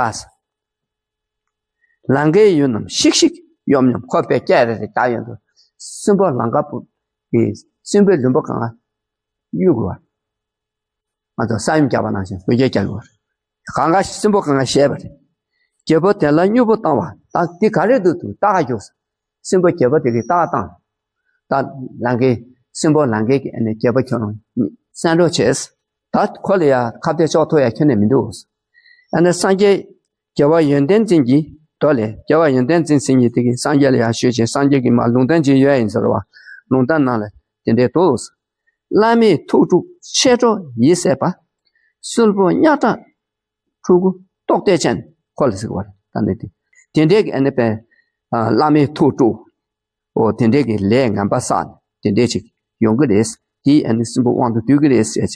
ལང་ཀའི་ཡུལ་རྣམས་ཤིག་ཤིག་གཡོམ་གཡོམ། ཁོ་པའི་སྐད་རེ་རེ་རྒྱག་ཡོང་དུས་སྲིན་པོ་ལང་ཀ་པུ་གི་སྲིན་པོའི་ལུང་པ་གང་གཡུག་དགོས་པ། ང་ཚོ་ས་ཡོམ་རྒྱག་པ་ནང་བཞིན་འུར་སྒྱེད་རྒྱག་དགོས་པ་རེད། གང་ག་སྲིན་པོ་གང་ག་བཤད་པ་རེད། རྒྱལ་པོ་དེ་ལ་སྨྱུ་གུ་བཏང་བ། ད་འདི་ག་རེ་འདུག་འདུག་ལྟ་ག་རྒྱུགས། སྲིན་པོ་རྒྱལ་པོ་དེ་གིས་ལྟ་ག་བཏང་། ད་ལང་ཀའི་སྲིན་པོ་ལང་ཀའི་གི་ཨ་ནི་རྒྱལ་པོ་ཁྱོད་རང་གསན་རོགས་བྱས། ད་ཁོ་ལ་ཡ་ཁ་གཏད་གཅོག་ཐུབ་ཡ་ཁྱོན་ནས་མི་འདུག་ཨ་ནི་སངས་རྒྱས་རྒྱལ་བ་ཡོན་ཏན་འཛིན་གྱི་མདོ་ལས། རྒྱལ་བ་ཡོན་ཏན་འཛིན་ཟེར་མཁན་དེ་གིས་སངས་རྒྱས་ལ་ཡར་ཞུས་བྱས། སངས་རྒྱས་ཀྱིས་མར་ལུང་བསྟན་ཅིག་ཡོད་ཡིན་ཟེར་བ། ལུང་བསྟན་ནང་ལ་དེ་འདྲས་འདུག་བླ་མའི་ཐུགས་དཀྲུགས་མཆེད་གྲོགས་ཡིད་སད་པ། སྲུལ་པོ་གཉའ་ཁྲག་ཕྲུ་གུ་ལྟོགས་ལྡན་ཅན། ཁོ་ལ་ཟེར་བ་རེད། ད་འདི་དེ་དེ་འདྲས་ཀྱི་ཨ་ནི་པའི་བླ་མའི་ཐུགས་དཀྲུགས། འོ་དེ་འདྲས་ཀྱི་ལས་ངན་པ་བསགས་ནས་དེ་འདྲས་ཅིག་ཡོང་གི་རེད། དེ་ཨ་ནི་སྲིན་པོ་དབང་དུ་སྡུད་ཀྱི་རེད་ཟེར་བྱས་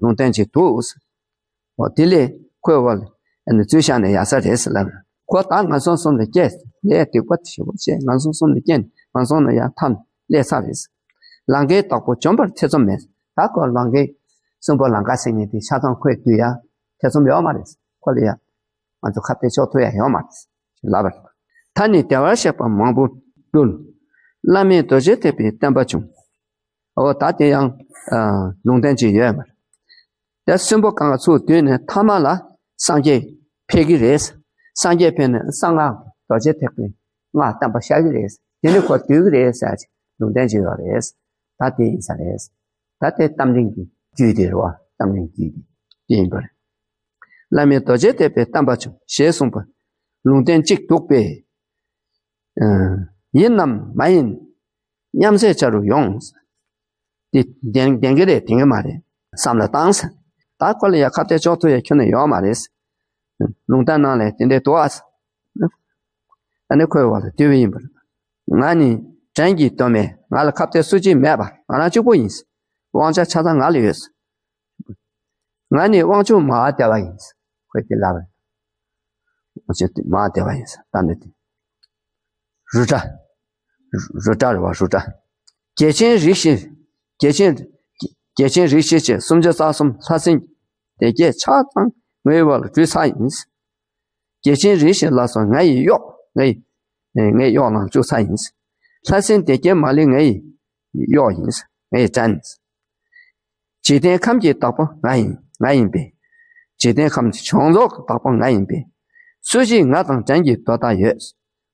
ལུང་བསྟན་ཅིག་འདུག་འོ་དེ་ལས་ཁོས་བ་ལ་ཨ་ནི་འཛུལ་བཞག་ནས་ཡར་ས་རེད་ཟེར་ལབ། ཁོ་ད་ངན་སོང་གསུམ་ལ་སྐྱེས། ལས་སྡིག་པ་ཞེ་པོ་བྱས་ངན་སོང་གསུམ་ལ་སྐྱེས་ནས་ངན་སོང་ལ་ཡང་ཐར་ནས་སླེབས་ས་རེད། ལང་ཀའི་བདག་པོ་འཇོམས་པར་ཐེ་ཚོམ་མེད། ད་ཁོ་ལང་ཀའི་སྲིན་པོ་ལང་ཀ་ཟེར་མཁན་དེ་ཆ་ཚང་ཁོས་སྡུད་ཡ་ཐེ་ཚོམ་ཡོད་མ་རེད། ཁོ་ལ་ཡ་ང་ཚོ་ཁ་གཏད་གཅོག་ཐུབ་ཡ་ཡོད་མ་རེད་ལབ་པ་རེད། ད་ནི་བདེ་བར་གཤེགས་པ་མང་པོ་འདུས། བླ་མེད་རྡོ་རྗེ་ཐེག་པའི་བསྟན་པ་བྱུང་། འོ་ད་དེ་ཡང་ཨ་ལུང་བསྟན་ཅིག་ཡོད་མ་རེད། དེ་སྲིན་པོ་གང་ག་ཚུར་བསྡུས་ནས་མཐའ་མ་ལ་སངས་རྒྱས་ཕེབས་ཀྱི་རེད། སངས་རྒྱས་ཕེབས་ནས་གསང་སྔགས་རྡོ་རྗེ་ཐེག་པའི་སྔགས་བསྟན་པ་ཤར་གྱི་རེད། དེ་ནི་ཁོ་སྡུད་ཀྱི་རེད་ཟེར་ལུང་བསྟན་ཅིག་ཡོད་རེད། ད་དེ་ཡིན་ས་རེད། ད་དེ་རྟ་མགྲིན་གྱི་རྒྱུད་དེ་རེད་བ། རྟ་མགྲིན་རྒྱུད་དེ་དེ་ཡིན་པ་རེད། བླ་མེད་རྡོ་རྗེ་ཐེག་པའི་བསྟན་པ་བྱུང་ཞེས་གསུངས་པ། ལུང་བསྟན་གཅིག་འདུག་པས། ཨ། ཡིན་ནམ་མ་ཡིན་མཉམ་བསྲེས་བྱ་རུ་ཡོང་། དེ་བདེན་བདེན་གྱི་རེད་བདེན་གྱི་མ་རེད་བསམ་བློ་བཏང་ཟེར། ད་ཁོ་ལ་ཡ་ཁ་གཏད་གཅོག་ཐུབ་ཡ་ཁྱོན་ནས་ཡོད་མ་རེད། ལུང་བསྟན་ནང་ལ་དེ་འདྲས་འདུག་ཨ། ཨ་ནི་ཁོའི་འོག་ལ་སྡོད་པ་ཡིན་པར། ང་ནི་བྲན་གྱི་གདོད་མའི་ང་ལ་ཁ་གཏད་སུ་གཅིག་མེད་པ་ང་རང་གཅིག་པུ་ཡིན། དབང་ཆ་ཆ་ཚང་ང་ལ་ཡོད། ང་ནི་དབང་ཕྱུག་མ་ཧཱ་དེ་བ་ཡིན། ཁོས་དེ་ལབ་པ་རེད། དབང་ཕྱུག་མ་ཧཱ་དེ་བ་ཡིན་ད་འདི་དེ། རུ་དྲ། རུ་དྲ་རེད་བ་རུ་དྲ། རྒྱལ་ཆེན་རིགས་བཞི། རྒྱལ་ཆེན། རྒྱལ་ཆེན་རིགས་བཞི་བཅས་སུམ་ཅུ་རྩ་གསུམ་ལྷ་སྲིན་སྡེ་བརྒྱད་ཆ་ཚང་ངའི་འོག་ལ་འདུས་ཚར་ཡིན། རྒྱལ་ཆེན་རིགས་བཞི་ལ་སོགས་ང་ཡི་གཡོག་ང་ཡི་ངའི་གཡོག་ལ་བཅུག་ཚར་ཡིན། ལྷ་སྲིན་སྡེ་བརྒྱད་མ་ལུས་ང་ཡི་གཡོག་ཡིན། ང་ཡི་བྲན། འཇིག་རྟེན་ཁམས་ཀྱི་བདག་པོ་ང་ཡིན་ང་ཡིན་པས། འཇིག་རྟེན་ཁམས་ཀྱི་བྱང་ཚོགས་ཀྱི་བདག་པོ་ང་ཡིན་པས། སུ་ཞིག་ང་དང་བྲན་གྱི་དོ་ཟླ་ཡོད།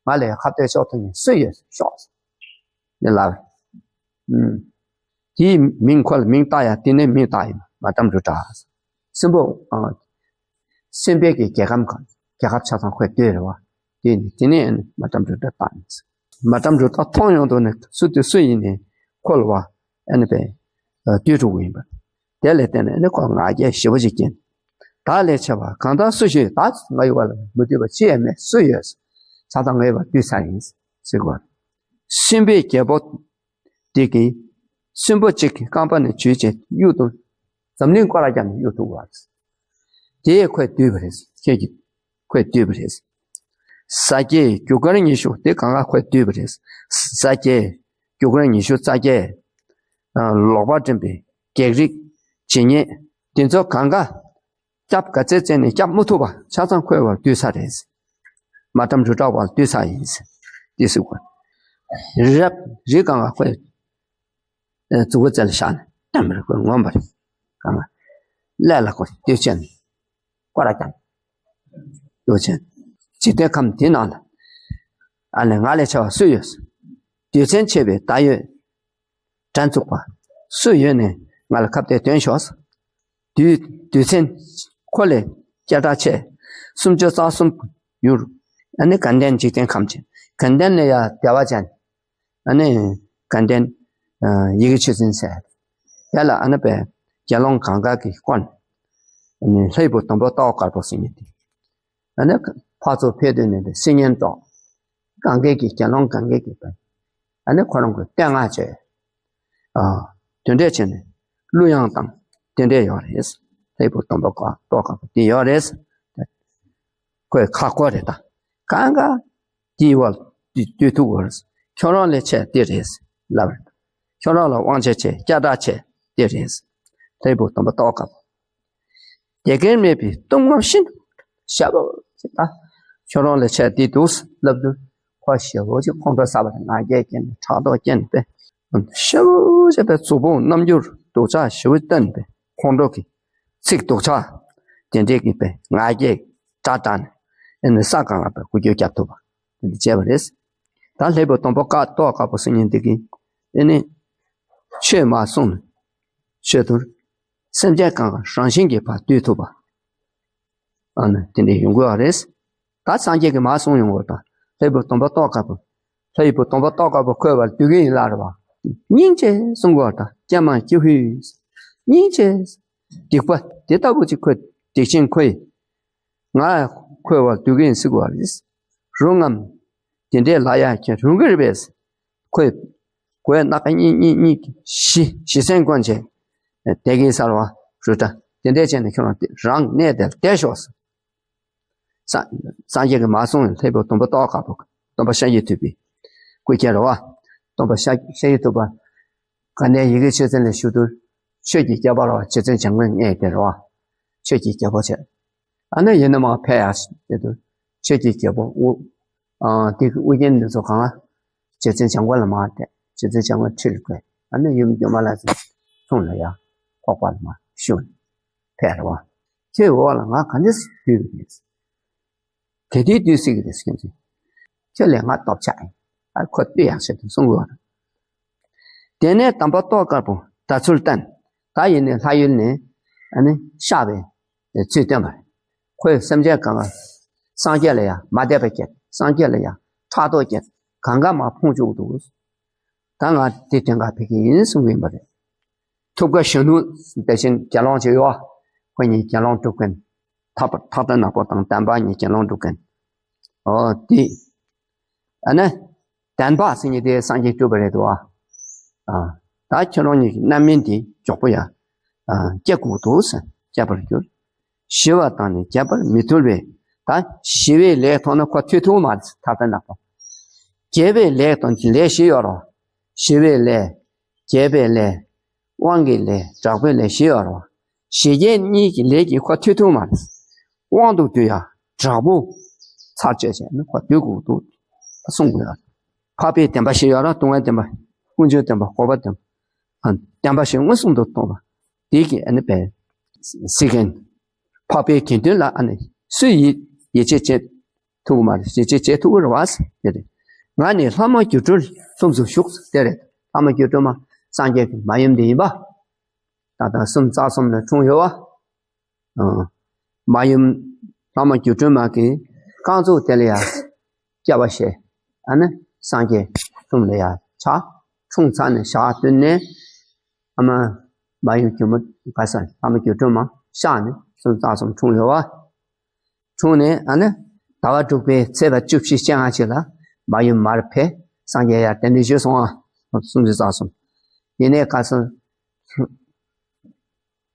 ང་ལས་ཁ་གཏད་གཅོག་ཐུབ་མཁན་སུ་ཡོད་ཤོག་འདི་ལ། ཨུམ། དེའི་མིང་ཁོ་ལ་མིང་བཏགས་ཡ་དེ་ནས་མིང་བཏགས་ཡིན་མ་བཀྲམ་རུ་དྲ། སྲིན་པོ། ཨ། སྲིན་པོའི་གི་རྒྱལ་ཁམས་ག་རྒྱལ་ཁབ་ཆ་ཚང་ཁོས་བསྡུས་རེད་བ། དེ་ནི་དེ་ནས་མ་བཀྲམ་རུ་དྲ་བཏགས་ཡིན། མ་བཀྲམ་རུ་དྲ་མཐོང་ཡོང་དུས་ནས་སུ་དེ་སུ་ཡིན་ནས་ཁོ་ལ་བ་ཨ་ནི་པས་བསྡུས་འགྲོ་གི་ཡིན་པ། དེ་ལས་བརྟེན་ནས་ནི་ཁོ་ང་རྒྱལ་ཞེ་པོ་ཅིག་སྐྱེས། བདག་ལས་ཆེ་བ་གང་དག་སུ་ཞིག་ཡོད། ད་ང་ཡི་བ་ལ་མི་འདུས་པ་ཅི་ཡང་མེད་སུ་ཡོད། ཆ་ཚང་ངའི་བ་འདུས་ས་ཡིན་ཟེར་གོ། སྲིན་པོའི་རྒྱལ་པོ་དེ་གིས་ གསོན་པོ་གཅིག་གི་རྐང་པ་ནས་འཇུས་བྱས་གཡུག་ཏུ། འཛམ་གླིང་སྐོར་ར་བརྒྱབ་ནས་གཡུག་ཐུབ་པ་རེད། དེ་ཁོས་བསྡུས་པ་རེད། ཁྱེད་ཀྱིས་ཁོས་བསྡུས་པ་རེད། ས་སྐྱའི་རྒྱུ་སྐར་ཉི་ཤུ་དེ་གང་ག་ཁོས་བསྡུས་པ་རེད། ས་སྐྱའི་རྒྱུ་སྐར་ཉི་ཤུ་རྩ་བརྒྱད། ལོག་པར་འདྲེན་པའི་བགེགས་རིགས་ཇི་སྙེད་དེ་ཚོ་གང་ག་སྐྱབས་ག་ཚད་བཙལ་ནས་སྐྱབས་མ་ཐུབ་པ་ཆ་ཚང་ཁོས་བར་བསྡུས་ཚར་རེད། མ་བཀྲམ་རུ་དྲག་པར་བསྡུས་ཚར་ཡིན། དེ་སུ་གོ། རབ་རིགས་གང་ག་ཁོས་མཛུ་གུ་རྩེ་ལ་བཞག་ནས་བཀྲམ་རེ་ཁོས་ངོམ་པ་རེད། གང་ག་ཀླད་ལ་ཁོས་བསྡུས་ཆེན། སྐོར་ར་བརྒྱབ། འདུག་ཅེས། འཇིག་རྟེན་ཁམས་འདི་ནང་ལ། ཨ་ནི་ང་ལས་ཆེ་བ་སུ་ཡོད། རྡུལ་ཚོན་ཆེ་བའི་ཟླ་འོད་འདྲ་བཙུགས་པ། སུ་ཡོད་ནས་ང་ལ་ཁ་གཏད་དོན་ཤོག། རྡུལ་རྡུལ་ཚོན་ཁོ་ལས་སྐད་གྲགས་ཆེ། སུམ་ཅུ་རྩ་གསུམ་ཡུལ། ཨ་ནི་དགའ་ལྡན་འཇིག་རྟེན་ཁམས་ཀྱི་དགའ་ལྡན་ལ་ཡང་བདེ་བ་ཅན། ཨ་ནི་དགའ་ལྡན་ཡི་གེ་ཆོས་འཛིན་ཟེར། དེ་ལ་ཨ་ནི་པའི་དགེ་སློང་གང་ག་གི་སྐོར། ཨ་ནི་ལྷའི་བུ་སྟོན་པ་ཏོག་དཀར་པོ་ཟེར་མཁན་དེ། ཨ་ནི་ཕར་ཚུར་ཕེབས་དུས་ནས་དེ་སིལ་སྙན་ཏོག་གང་ག་གི་དགེ་སློང་གང་ག་གི་པའི་ཨ་ནི་ཁོ་རང་གི་བསྟོད་བསྔགས་བྱས། ཨ་དེ་འདྲས་བྱས་ནས་གླུ་དབྱངས་དང་དེ་འདྲས་ཡོད་རེད། ལྷའི་བུ་སྟོན་པ་ཀ་ཏོག་དཀར་པོ་དེ་ཡོད་རེད། ཁོས་ཁ་སྐོར་རེད་ད། གང་ག་དེའི་བར་དུ་སྡོད་ཐུབ་དགོས། ཁྱོད་རང་ལས་ཆེ་དེ་རེད་ལབ། ཁྱོད་རང་ལ་དབང་ཆ་ཆེ་སྐད་གྲགས་ཆེ་དེ་རེད། ལྷའི་བུ་སྟོན་པ་ཏོག་དཀར་པོ། བདེ་སྐྱིད་མེད་པའི་གཏུམ་ངོམ་ཤིན་ཏུ་ཞེ་པོ་ཅིག་ད། ཁྱོད་རང་ལས་ཆེ་དེ་འདུག་ལབ་དུས་ཁོ་ཞེ་པོ་ཅིག་ཁོང་ཁྲོ་ཟ་བ་རེད། ང་རྒྱལ་སྐྱེས་ནས་ཕྲག་དོག་སྐྱེས་ནས་པས། ཞེ་པོ་ཅིག་པས་གཟུགས་པོ་རྣམ་འགྱུར་སྡུག་ཅག་ཞེ་པོ་བསྟན་པས་ཁོང་ཁྲོ་གི་ཚིག་སྡུག་ཅག་དེ་འདྲས་ཀྱིས་པས་ང་རྒྱལ་དྲག་དྲག་ནས་ཨེ་ནི་ས་གང་ལ་པས་འགུལ་སྐྱོད་རྒྱག་ཐུབ་པ། དེ་འདྲ་བྱས་པ་རེད། ད་ལྷའི་བུ་སྟོན་པ་ཀ་ཏོག་དཀར་པོ་ཟེར་མཁན་འདི་གིས་ཨེ་ནི་ཆོས་མ་གསུངས་ནས་ཆོས་དུར་སེམས་ཅན་གང་ག་རང་བཞིན་གྱིས་ཕར་འདུས་ཐུབ་པ། ཨ་ནི་དེ་འདྲ་ཡོང་དགོས་པ་རེད། ད་སངས་རྒྱས་ཀྱིས་མ་གསུངས་ཡོང་བ་དང་ལྷའི་བུ་སྟོན་པ་ཏོག་དཀར་པོ། ལྷའི་བུ་སྟོན་པ་ཏོག་དཀར་པོ་ཁོའི་བར་སྡུད་ཀྱི་ཡིན་ལབ་རེད་བ། སྙིང་རྗེ་གསུང་དགོས་པ་དང་ཀྱེ་མ་ཀྱེ་ཧུད། སྙིང་རྗེ། སྡིག་པ་དེ་ལྟ་བུ་ཅིག་ཁོས་སྡིག་ཆེན་ཁོས། ང་ཁོའི་བར་སྡུད་ཀྱི་ཡིན་ཟེར་དགོས་པ་རེད། རུང་ངམ། དེ་འདྲའི་ལ་ཡ་ཁྱེད་རུང་གི་རེད་པས། ཁོས། གོས་སྣ་ཁ་གཉིས་གཉིས་གཉིས་བཞི་བཞི་ཚན་གོན་བྱས། བསྡད་ཀྱི་ཡིན་ཟེར་བ་རུ་དྲ་དེ་འདྲས་བྱས་ནས་ཁྱོད་རང་རང་གནས་དེར་བསྡད་ཤོག་ཟེར། སངས་སངས་རྒྱས་ཀྱིས་མ་གསུངས་ཡང་ལྷའི་བུ་སྟོན་པ་ཏོག་དཀར་པོ་སྟོན་པ་ཤཱཀྱ་ཐུབ་པའི་སྐུ་སྐྱེ་རེད་བ། སྟོན་པ་ཤཱཀྱ་ཤཱཀྱ་ཐུབ་པ། དགའ་ལྡན་ཡི་གེ་ཆོས་འཛིན་ལ་བཞུགས་དུས་ཆོས་ཀྱི་རྒྱལ་པོ་རེད་བ། རྗེ་བཙུན་འཇམ་མགོན་གནས་དེ་རེད་བ། ཆོས་ཀྱི་རྒྱལ་པོ་བྱས། ཨ་ནི་ཡིན་ན་མ་ཕེབས་ཡ་དེ་དུས་ཆོས་ཀྱི་རྒྱལ་པོ་དབུ། ཨ་དེ་གི་དབུ་རྒྱན་འདི་ཚོ་གང་ལ། རྗེ་བཙུན་འཇམ་མགོན་ལ་མར་གཏད། རྗེ་བཙུན་འཇམ་མགོན་ཁྲི་ལ་བཀོད། ཨ་ནི་ཡུམ་སྒྱུ་མ་ལྷ་ཚོའི་དྲུང་ལ་ཡ་ཁོག་པ་ལ་མར་བཞུགས་ནས་ཕེབས་རེད་བ། ཁྱོད་འོག་ལ་ང་ག་འདྲས་སེ་སྡུད་ཀྱི་རེད། ག་དུས་སྡུད་སྲིད་ཀྱི་རེད་ཁྱོད་ཚོས། ཁྱོད་ལས་ང་སྟོབས་ཆག་ཡིན། ཨ་ཁོ་ལྟོས་ཡག་བྱེད་དུ་གསུང་དགོས་པ་རེད། དེ་ནས་དམ་པ་ཏོག་དཀར་པོ་དར་ཚུལ་བསྟན། ད་ཡིན་ནས་ལྷ་ཡུལ་ནས་ཨ་ནི་གཤེགས་པའི་ཚུལ་བསྟན་པ་རེད། ཁོས་སེམས་ཅན་གང་ག་སངས་རྒྱས་ལ་ཡང་མ་དད་པ་སྐྱེས། སངས་རྒྱས་ལ་ཡང་ཕྲག་དོག་སྐྱེས། གང་ག་མར་ཕུང་བཅུག་འདུག་ད་ང་དེ་དེང་ག་ཕེབས་ཀྱི་ཡིན་གསུང་གི་ཡིན་པ་རེད། ཐུབ་དཀའ་གཞོན་ནུ་དེ་བཞིན་དགེ་སློང་ཅིག་ཡོད། ཁོ་གཉིས་དགེ་སློང་སྒྲུབ་མཁན། ཐག་པ་ཐག་པ་ནག་པོ་དང་བསྟན་པ་གཉིས་དགེ་སློང་སྒྲུབ་མཁན། ཨོ་དེ། ཨ་ནི། བདེན་པ་ཟེར་མཁན་དེ་སངས་རྒྱས་སྒྲུབ་པ་རེད་འདུག་ཨ། ད་ཁྱོད་རང་གཉིས་ཀྱི་རྣམ་སྨིན་དེ་མགྱོགས་པོ་ཡ། ཨ་སྐྱེ་དགོས་འདུག་ཟེར་སྐྱེ་བར་འགྱུར། ཞི་བ་དང་ནི་རྒྱས་པར་མི་ཐུལ་བས། ད་ཞི་བའི་ལས་ཐོག་ན་ཁོ་ཐུལ་ཐུབ་མ་རེད་ཐག་པ་ནག་པོ། རྒྱས་པའི་ལས་དང་ལས་བཞི་ཡོད་རོ། ཞི་བའི་ལས། རྒྱས་པའི་ལས། དབང་གི་ལས་དྲག་པོའི་ལས་བཞི་ཡོད་རོ། ཞི་རྒྱས་གཉིས་ཀྱི་ལས་ཀྱིས་ཁོ་ཐུལ་ཐུབ་མ་རེད། དབང་དུ་བསྡུ་ཡ་དྲག་པོ། ཚར་བཅད་བྱས་ན་ཁོ་ཐུལ་དགོས་འདུག་གསུང་དགོས་ཡ། འཕགས་པའི་བདེན་པ་བཞི་ཡོད་རོ། སྡུག་བསྔལ་བདེན་པ། ཀུན་འབྱུང་བདེན་པ། འགོག་པ་བདེན་པ། ཨ་བདེན་པ་བཞི་མངོན་སུམ་དུ་མཐོང་བ། དེ་གི་ཨ་ནི་པའི་སི་ཀན། འཕགས་པའི་དགེ་འདུན་ལ་ཨ་ནི་སུས་ཡིད་ཡིད་ཆེས་བྱེད་ཐུབ་ཀྱི་མ་རེད། ཡིད་ཆེས་བྱེད་ཐུབ་ཀྱི་རེད་བ། དེ་རེད། ང་ནི་ལྷ་མོ་སྒྱུ་འཕྲུལ་ལྷུམས་སུ་ཞུགས། དེ་རེད། ལྷ་མོ་སྒྱུ་འཕྲུལ་མ་སངས་རྒྱས་ཀྱི་མ་ཡུམ་དེ་ཡིན་པ། ད་ལྟ་སུམ་རྩ་གསུམ་ལ་འཁྲུངས་ཡོད་བ། ཨ། མ་ཡུམ་ལྷ་མོ་སྒྱུ་འཕྲུལ་མ་གི་རྐང་བཙུགས་དེ་ལ་ཡ་སྐྱེ་བ་བཞེས། ཨ་ནི་སངས་རྒྱས་གསུམ་ལ་ཡ་ཆགས། འཁྲུངས་ཚར་ནས་ཞག་བདུན་ནས་ཨ་མ་མ་ཡུམ་སྒྱུ་མ་ག་ས་ལྷ་མོ་སྒྱུ་འཕྲུལ་མ་གཤེགས་ནས་སུམ་རྩ་གསུམ་འཁྲུངས་ཡོད་བ། འཁྲུངས་ནས་ཨ་ནི་ཟླ་བ་དྲུག་པའི་ཚེས་པ་བཅུ་བཞི་སྤྱན་སྔ་ཅིག་ལ་མ་ཡུམ་མར་ཕེབས། སངས་རྒྱས་ཡར་གདན་འདྲེན་ཞུས་སོང་ཨ། སུམ་ཅུ་རྩ་གསུམ། ཡིན་ནའི་ག་སོང་།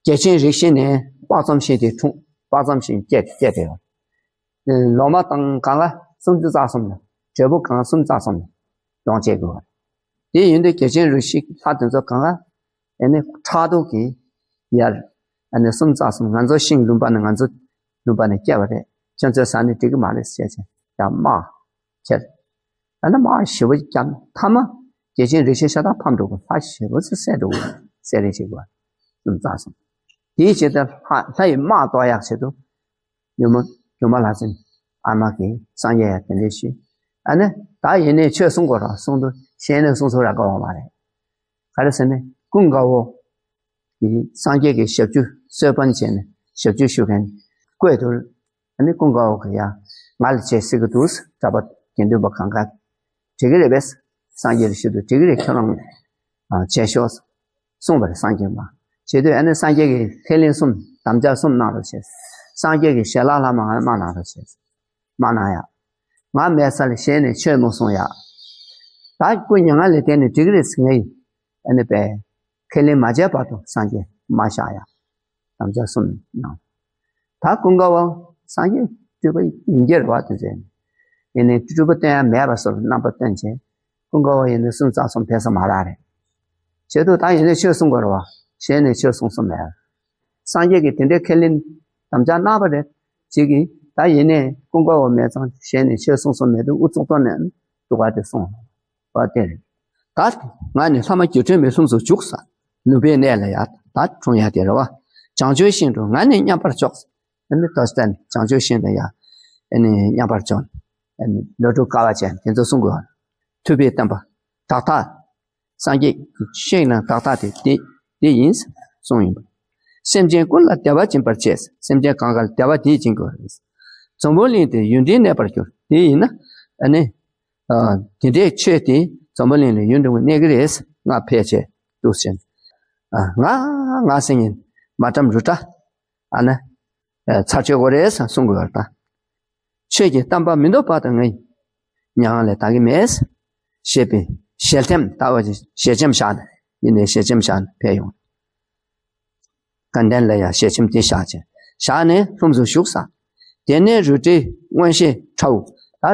རྒྱལ་ཆེན་རིགས་བཞི་ནས་དཔག་བསམ་ཤིང་དེ་འཁྲུངས། དཔག་བསམ་ཤིང་སྐྱེས་སྐྱེས་ཏེ། ལོ་མ་དང་གང་ག་སུམ་ཅུ་རྩ་གསུམ་ལ། བགྲེས་པོ་གང་ག་སུམ་ཅུ་རྩ་གསུམ་ལ་ཡོང་བྱེད་དགོས་པ་རེད། དེ་ཡིན་དུས་རྒྱལ་ཆེན་རིགས་བཞི་ལྷ་དེ་ཚོ་གང་ག་ཨ་ནི་ཕྲག་དོག་གིས་ཡར་ཨ་ནི་སུམ་ཅུ་རྩ་གསུམ། ང་ཚོ་ཤིང་ལུང་པ་ནས། ང་ཚོ་ལུང་པ་ནས་སྐྱེས་པ་རེད། ཁྱོད་ཚོས་ཟ་ནས་འགྲིག་གི་མ་རེད་ཟེར་བྱས་ཡང་དམག་ཁྱེར། ཨ་ནི་དམག་ཞེ་པོ་བརྒྱབ། མཐའ་མ་རྒྱལ་ཆེན་རིགས་བཞི་ཤ་སྟག་ཕམ་འགྲོ་གི། ལྷ་ཞེ་པོ་ཅིག་བསད་འགྲོ་གི། བསད་རེས་བྱེད་དགོས། སུམ་ཅུ་རྩ་གསུམ། དེའི་ཆེད་དུ་ལྷ་ལྷ་ཡི་དམག་གཏོར་ཡག་ཆེད་དུ་སྒྱུ་མ་སྒྱུ་མ་ལྷ་སྲིན་ཨ་མ་གིས་སངས་རྒྱས་ཡ་དེ་འདྲས་ཞུས། ཨ་ནི་ད་ཡིན་ནའི་ཆོས་གསུང་དགོས་རེད་གསུངས་དུས་གཞན་ནས་གསུང་ས་རག་གི་ཡོད་མ་རེད། ག་རེ་ཟེར་ན་ཀུན་དགའ་བོ་གིས་སངས་རྒྱས་ཀྱི་ཞབས་ཀྱུ་གསོལ་དཔོན་བྱས་ནས་ཞབས་ཀྱུ་ཞུ་མཁན་བསྐོས་དུས། ཨ་ནི་ཀུན་དགའ་བོ་གིས་ཡ་ང་ལ་བྱེད་སྲིད་ཀྱི་འདུག་གྲྭ་པ་དགེ་འདུན་པ་གང་ག་འགྲིག་གི་རེད་པས། སངས་རྒྱས་ལ་ཞུ་དུས་འགྲིག་གི་རེད། ཁྱོད་རང་ཨ་བྱས་ཤོག་གསུངས་པ་རེད་སངས་རྒྱས་མ། བྱེད་དུས་ཨ་ནི་སངས་རྒྱས་ཀྱིས་ཁས་ལེན་གསུམ་དམ་བཅའ་གསུམ་གནང་རོགས་བྱས། སངས་རྒྱས་ཀྱིས་ཞལ་ལག་ལྷག་མ་ང་ལ་མ་གནང་རོགས་བྱས། མ་གནང་ཡ། ང་མལ་ས་ལ་བཞེངས་ནས་ཆོས་མ་གསུང་ཡ། ད་སྐུ་མྱ་ངན་ལས་འདས་ནས་འགྲིག་གི་རེད་ཟེར། ངས་ཨ་ནི་པས་ཁས་ལེན་མ་བྱས་བར་དུ་སངས་རྒྱས་མ་བཞག་ཡ། དམ་བཅའ་གསུམ་གནང་། ད་ཀུན་དགའ་བོ་སངས་རྒྱས་སྤྲུལ་པ་ཡིན་གྱི་རེད་བ། དེ་ཚོས་ཡིན་ནའི་སྤྲུལ་པ་སྟོན་ཡ་མེད་པ་བཟོ་རྣམ་པ་སྟོན་བྱས། ཀུན་དགའ་བོ་ཡིན་ནའི་སུམ་ཅུ་རྩ་གསུམ་ཕེབས་ས་མ་རག་རེད། བྱེད་དུས་ད་ཡིན་ནའི་ཆོས་གསུང་དགོས་རེད་བ། གཞན་ནས་ཆོས་གསུང་ས་མེད། སངས་རྒྱས་ཀྱིས་དེ་འདྲའི་ཁས་ལེན་དམ་བཅའ་གནང་བ་རེད། གཅིག་གིས་ད་ཡིན་ནའི་ཀུན་དགའ་བོ་མེད་ཙང་གཞན་ནས་ཆོས་གསུང་ས་མེད་དུས་ཨུ་ཚུགས་ཐོག་ནས་སྡུག་ག་དེ་གསུངས་པ་དེ་རེད། ད་ང་ནི་ལྷ་མ་སྒྱུ་འཕྲུལ་མའི་ལྷུམས་སུ་ཞུགས་ས། ནུབ་པའི་གནས་ལ་ཡ་ད་འཁྲུངས་ཡ་དེ་རེད་བ། བྱང་ཆུབ་ཤིང་དུ་ང་ནི་མཉམ་པར་འཇོག་ཨ་ནི་ཏོ་སྟན་བྱང་ཆུབ་ཤིང་དུ་ཡ་ཨ་ནི་མཉམ་པར་འཇོག་ཨ་ནི་ལོ་དྲུག་དཀའ་བ་སྤྱད་དེ་ཚོ་གསུང་དགོས། ཐུབ་པའི་བསྟན་པ་བདག་ཐག་སངས་རྒྱས་ཤིང་ནི་བདག་ཐག་དེ་དེ་དེ་ཡིན་གསུངས་ཡིན་པ། སེམས་ཅན་ཀུན་ལ་བདེ་བ་སྦྱིན་པར་བྱེད། སེམས་ཅན་གང་ག་ལ་བདེ་བ་དེ་སྦྱིན་དགོས་རེད། འཛམ་བུ་གླིང་དེ་ཡུན་རིང་གནས་པར་འགྱུར། དེ་ཡིན་ན་ཨ་ནི། ཨ། དེ་འདྲའི་ཆོས་དེ་འཛམ་བུ་གླིང་ལ་ཡུན་རིང་པོ་གནས་ཀྱི་རེད། ང་ཕལ་ཆེར་འདུག་ཟེར། ཨ། ང་ང་སེང་ངེ་མ་ཏྲམ་རུ་ཏྲ་ཨ་ནི་ཚར་གཅོད་དགོས་རེད་གསུང་དགོས་པ་དང་། ཆོས་ཀྱི་བསྟན་པ་མི་འདོར་བར་དུ་ངས་མྱ་ངན་ལས་འདའ་གི་མེད་ཞེས་པའི་ཞལ་ཆེམས། ལྟ་བ་ཞལ་ཆེམས་བཞག་ནས་ཡིན་ནའི་ཞལ་ཆེམས་བཞག་ནས་ཕེབས་ཡོང་། དགའ་ལྡན་ལ་ཡང་ཞལ་ཆེམས་དེ་བཞག་བྱས། བཞག་ནས་ལྷུམས་སུ་ཞུགས་ས། དེ་ནས་རུ་ཏྲའི་མངོན་ཤེས་ཁྲའུ། ད་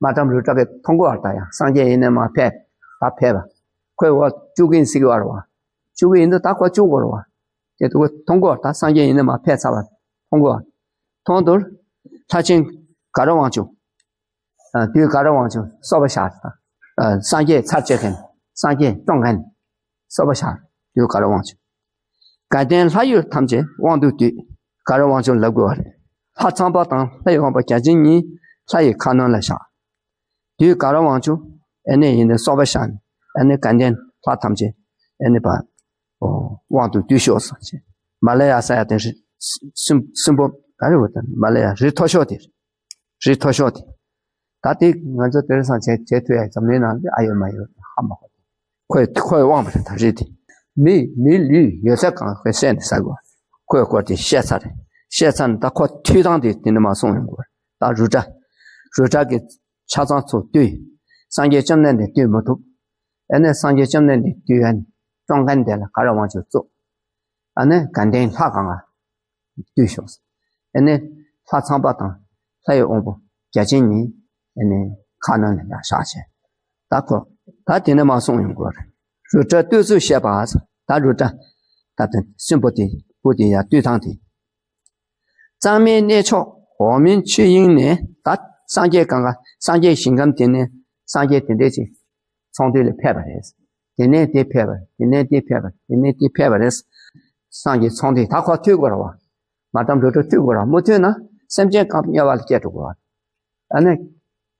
མ་ཏྲམ་རུ་ཏྲ་གིས་མཐོང་གོ་བར། ད་ཡང་སངས་རྒྱས་ཡིན་ནའི་མ་ཕེབས། ད་ཕེབས་པ། ཁོས་འོ་བཅུག་གིན་ཟེར་གི་བར་བ། བཅུག་གི་ཡིན་དུས་ད་ཁོ་བཅུག་དགོས་རེད་བ། དེ་དུས་ཁོས་མཐོང་གོ་བར། ད་སངས་རྒྱས་ཡིན་ནའི་མ་ཕེབས་ཚར་བ་མཐོང་གོ་བར། མཐོང་དུས་ལྷ་ཆེན་ག་ར་དབང་ཕྱུག་ཨ། དུས་ག་ར་དབང་ཕྱུག་སོ་པ་ཤར། ཨ། སངས་རྒྱས་ཚར་གཅོད་མཁན། སངས་རྒྱས་བཀྲོངས་མཁན། སོ་པ་ཤར། དུས་ག་ར་དབང་ཕྱུག་དགའ་ལྡན་ལྷ་ཡུལ་ཐམས་ཅད་དབང་དུ་བསྡུས། ག་ར་དབང་ཕྱུག་ལབ་དགོས་པ་རེད། ལྷ་ཚངས་པ་དང་ལྷ་ཡི་དབང་པོ་བརྒྱ་བྱིན་གཉིས་ལྷ་ཡི་ཁ་གནོན་ལ་བཞག་དུས་ག་ར་དབང་ཕྱུག་ཨ་ནི་ཡིན་ནའི་སོ་པ་ཤར་ནས་ཨ་ནི་དགའ་ལྡན་ལྷ་ཐམས་ཅད་ཨ་ནི་པ། ཨོ། དབང་དུ་བསྡུས་ཤོག་ཟེར་བྱས། མ་ལ་ཡ་ས་ཡ་དེ་རི། སྲིན་སྲིན་པོ་ག་རེ་བ་དང་མ་ལ་ཡ་རི་མཐོ་ཤོས་དེ། རི་མཐོ་ཤོས་དེ། ད་དེ་ང་ཚོ་དེང་སང་བྱེད་བྱེད་ཐུབ་ཡ་འཛམ་གླིང་ནང་དེ་ཨ་ཡོད་མ་ཡོད་ཧ་མ་གོ། ཁོས་ཁོས་དབང་བ་རེད། ད་རི་དེ། མི་མི་ལུས་ཡོད་ཚད་གང་ཁོས་བསད་ནས་ཟ་དགོས། ཁོས་སྐོར་དེ་བཤད་ཚར་རེད། བཤད་ཚར་ནས་ད་ཁོ་ཐུག་སྟངས་དེ་དེ་ནས་མ་གསུངས་ཡོང་དགོས། ད་རུ་ཏྲ། རུ་ཏྲ་གི་ཆ་ཚང་ཚོ་བཏུལ། སངས་རྒྱས་བཅོམ་ལྡན་འདས་བཏུལ་མ་ཐུབ། ཨ་ནི་སངས་རྒྱས་བཅོམ་ལྡན་འདས་བཏུལ་ཡ་ནི་བཀྲོངས་མཁན་དེ་ལ་ག་ར་དབང་ཕྱུག་བཙུགས། ཨ་ནི་དགའ་ལྡན་ལྷ་གང་ག་བཏུལ་ཤོག་ཨ་ནི་ལྷ་ཚངས་པ་དང་ལྷ་ཡི་དབང་པོ་བརྒྱ་བྱིན་གཉིས་ཨ་ནི་ཁ་གནོན་ལ་ཡང་བཞག་བྱས། ད་ཁོ་ད་དེ་ནས་མ་གསུངས་ཡོང་དགོས་རེད། རུ་ཏྲ་བཏུལ་ཚུལ་བཤད་པ། ད་རུ་ཏྲ་ད་དེ་སྲིན་པོ་དེ་བུ་དེ་ཡར་བཏུལ་སྟངས་དེ། གཙང་མའི་གནས་མཆོག་འོག་མིན་ཆོས་དབྱིངས་ནས། ད་སངས་རྒྱས་གང་ག་སངས་རྒྱས་ཞིང་ཁམས་དེ་ནས་སངས་རྒྱས་དེ་འདྲས་ཅིག་ཚོང་འདུས་ལ་ཕེབས་པ་རེད། དེ་ནས་དེ་ཕེབས་པ་རེད། དེ་ནས་དེ་ཕེབས་པ་རེད། དེ་ནས་དེ་ཕེབས་པ་རེད། སངས་རྒྱས་ཚོང་འདུས་ད་ཁོ་ཐུག་དགོས་རེད་བ། མ་ཏྲམ་རུ་ཏྲ་ཐུག་དགོས་རེད་བ། མུ་མཐུད་ན་སེམས་ཅན་གང་དམྱལ་བ་ལ་སྐྱེ་འགྲོ་དགོས་རེད་བ། ཨ་ནི།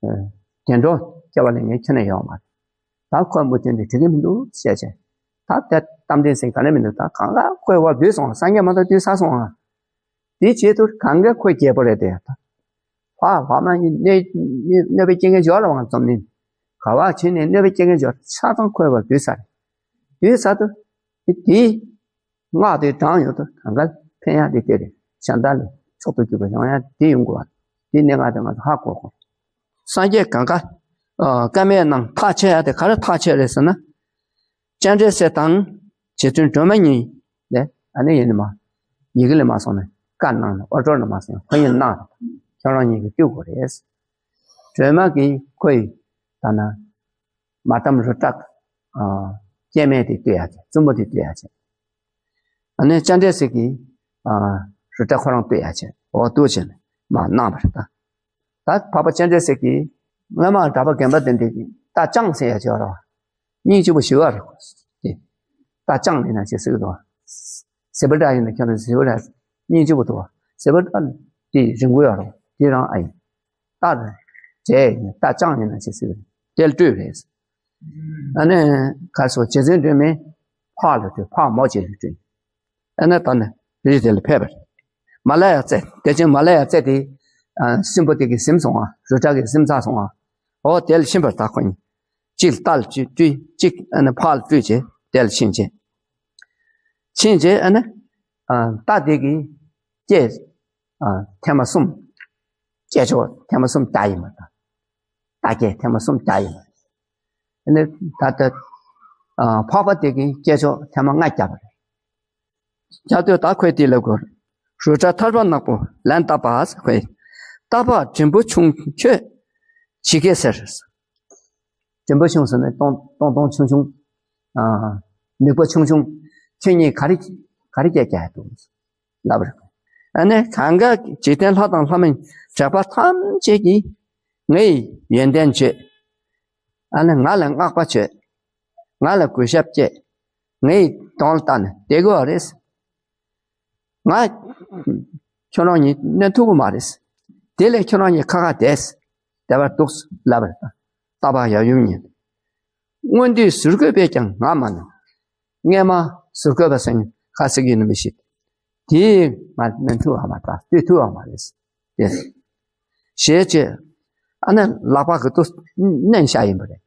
ཨ། བདེ་འགྲོ་སྐྱེ་བ་ལ་ངས་ཁྱོན་ནས་ཡོང་མ་རེད། ད་ཁོ་མུ་མཐུད་ནས་འགྲིག་གི་མི་འདུག་བཤད་བྱས། ད་དེ་རྟ་མགྲིན་སེང་ག་ནས་མི་འདུག་ད་གང་ག་ཁོའི་བར་བུད་སོང་། སངས་རྒྱས་མ་གཏོགས་བཏུལ་ཚར་སོང་ཨ། དེའི་རྗེས་སུ་གང་ག་ཁོ་རྒྱལ་པོ་རེད་དེ། ད་ལྷ་ལྷ་མ་ཡིན་གནོད་གནོད་པའི་རྐྱེན་ངན་འབྱོར་རེད་བ། འཛམ་གླིང་ག་བ་བྱས་ནས་གནོད་པའི་རྐྱེན་ངན་འབྱོར། ཆ་ཚང་ཁོའི་བར་བུད་ཚར་རེད། བུད་ཚར་དུས་དེའི་སྔགས་དེ་བགྲངས་ཡོང་དུས་གང་ག་ཕན་ཡག་དེ་དེ་རེད། གཞན་དག་ལས་མཆོག་ཏུ་གྱུར་པ་ཡོང་ཡག་དེ་ཡོང་དགོས་བ། དེའི་གནད་འགག་དེ་ང་ཚོ་ཧ་གོ་དགོས། སངས་རྒྱས་གང་ག་ཨ། བཀའ་མའི་ནང་ཐག་ཆོད་ཡག་དེ་ག་རེ་ཐག་ཆོད་རེད་ཟེར་ན། སྤྱན་རས་གཟིགས་དང་རྗེ་བཙུན་སྒྲོལ་མ་གཉིས་ལས་ཨ་ནི་ཡིན་ནི་མ། ཡི་གེ་ལས་མ་སོང་ནས་བཀའ་གནང་ནས་ཨོ་ཊོ་ནི་མ་སོང་ཁོ་གཉིས་གནང་རེད། ཁྱོད་རང་གཉིས་ཀྱིས་བཏུལ་དགོས་རེད། སྒྲོལ་མ་གིས་ཁོ་ཡི་ད་ན་མ་དམ་རུ་ཏྲ་སྐྱེ་དམན་དེ་བཏུལ་ཡ་བྱས། བཙུན་མོ་དེ་བཏུལ་ཡ་བྱས། ཨ་ནི་སྤྱན་རས་གཟིགས་ཀྱིས་རུ་ཏྲ་ཁོ་རང་བཏུལ་ཡ་བྱས། འོ་བཏུལ་བྱས་ནས་མ་གནང་བ་རེད་ད། ད་འཕགས་པ་སྤྱན་རས་གཟིགས་ཀྱིས་སྔོན་མ་གྲགས་པ་དགོན་པ་དེ་འདི་རྟ་རྐྱང་ཟེར་ཡ་ཅིག་ཡོད་རེད་བ། སྙིང་རྗེ་པོ་ཞེ་པོ་རེད་དེ། རྟ་རྐྱང་ཡིན་ན་ཅི་ཟེར་གི་འདུག་བ། ཟི་པ་ཏྲ་ཡིན་ན་ཁྱོད་རང་ཟི་པ་ཏྲ་སྙིང་རྗེ་པོ་འདུག་བ། ཟི་པ་ཏྲ་དེ་རིང་པོ་ཡོད་རེད་བ། དེ་རང་ཨ་ཡིན། རྟ་རྗེ་ཡིན་ན་རྟ་རྐྱང་ཡིན་ན་ཅི་ཟེར་གི་རེད། དེ་ལ་སྤྲུལ་རེད། ཨ་ནི་ཁ་སོ་རྗེ་བཙུན་སྒྲོལ་མས་ཕག་ལ་སྤྲུལ། ཕག་མོ་ཆེ་ལ་སྤྲུལ། ཨ་ནི་ད་ནི་རི་དེ་ལ་ཕེབས་པ་རེད། མ་ལ་ཡ་རྩེ། དེ་ཕྱིན་མ་ལ་ཡ་རྩེ་དེ་ཨ་སྲིན་པོ་དེ་གིས་ཟིན་སོང་ང་། རུ་ཏྲ་གིས་ཟིན་ཚར་སོང་ང་། འོ་དེ་ལ་ཕྱིན་པར་ད་ཁོ་གཉིས་གཅིག་རྟ་ལ་སྤྲུལ། གཅིག་ཨ་ནི་ཕག་ལ་སྤྲུལ་བྱས་དེ་ལ་ཕྱིན་བྱས། ཕྱིན་བྱས་ཨ་ནི་ཨ་རྟ་དེ་གི་སྐད་ཨ་ཐེངས་མ་གསུམ། སྐད་ཅོར་ཐེངས་མ་གསུམ་རྒྱག་ཡིན་པ་དང་། རྟ་སྐད་ཐེངས་མ་གསུམ་རྒྱག་ཡིན་པ་རེད། ཨ་ནི་ད་ལྟ་ཨ་འཕགས་པ་དེ་གིས་སྐད་ཅོར་ཐེངས་མ་ལྔ་བརྒྱབ་པ་རེད། རྒྱག་དུས་ད་ཁོས་དེ་ལབ་དགོས། རུ་ཏྲ་ཐར་པ་ནག་པོ་ལན་བཏབ་པ་ཟེར། ཁོས་རྟ་ཕག་འགྲེང་བུ་ཆུང་ཁྱོད་ཇི་སྐད་ཟེར། འགྲེང་བུ་ཆུང་ཟེར་ནས་སྟོང་སྟོང་སྟོང་ཆུང་ཆུང་། ཨ་མིག་པ་ཆུང་ཆུང་། ཁྱོད་གཉིས་ག་རེ་ག་རེ་སྐད་རྒྱག་ཡ་འདུག་ལབ་པ་རེད། ཨ་ནི་གང་ག་འཇིག་རྟེན་ལྷ་དང་ལྷ་མིན་དྲེགས་པ་ཐམས་ཅད་ཀྱིས་ངའི་ཡོན་ཏན་བརྗོད། ཨ་ནི་ང་ལ་བསྔགས་པ་བརྗོད། ང་ལ་གུས་ཞབས་བསྐྱེད། ངའི་གདོང་ལ་བལྟས་ནས་བསྡད་དགོས་པ་རེད། ང་ཁྱོད་རང་གཉིས་གནོན་ཐུབ་ཀྱི་མ་རེད། དེ་ལས་ཁྱོད་རང་གཉིས་ཁ་ཁ་བསྡད། བསྡད་པར་འདུག་ལབ་པ་རེད། རྟ་ཕག་ཡབ་ཡུམ་གཉིས། སྔོན་དུས་ཟུར་བཀོད་པས་ཀྱང་ང་མ་གནང་། སྔས་མ་ཟུར་བཀོད་པ་ཟེར་ཁ་ཟེར་གྱི་ཡིན་ནམ་མི་ཤེས། དེས་ང་གནོན་ཐུབ་པ་མ་རེད། བཏུལ་ཐུབ་པ་མ་རེད། དེ་ཞེས་བྱས། ཨ་ནི་ལག་པ་གིས་ཏོག་ཙམ་མནན་བཞག་ཡིན་པ་རེད།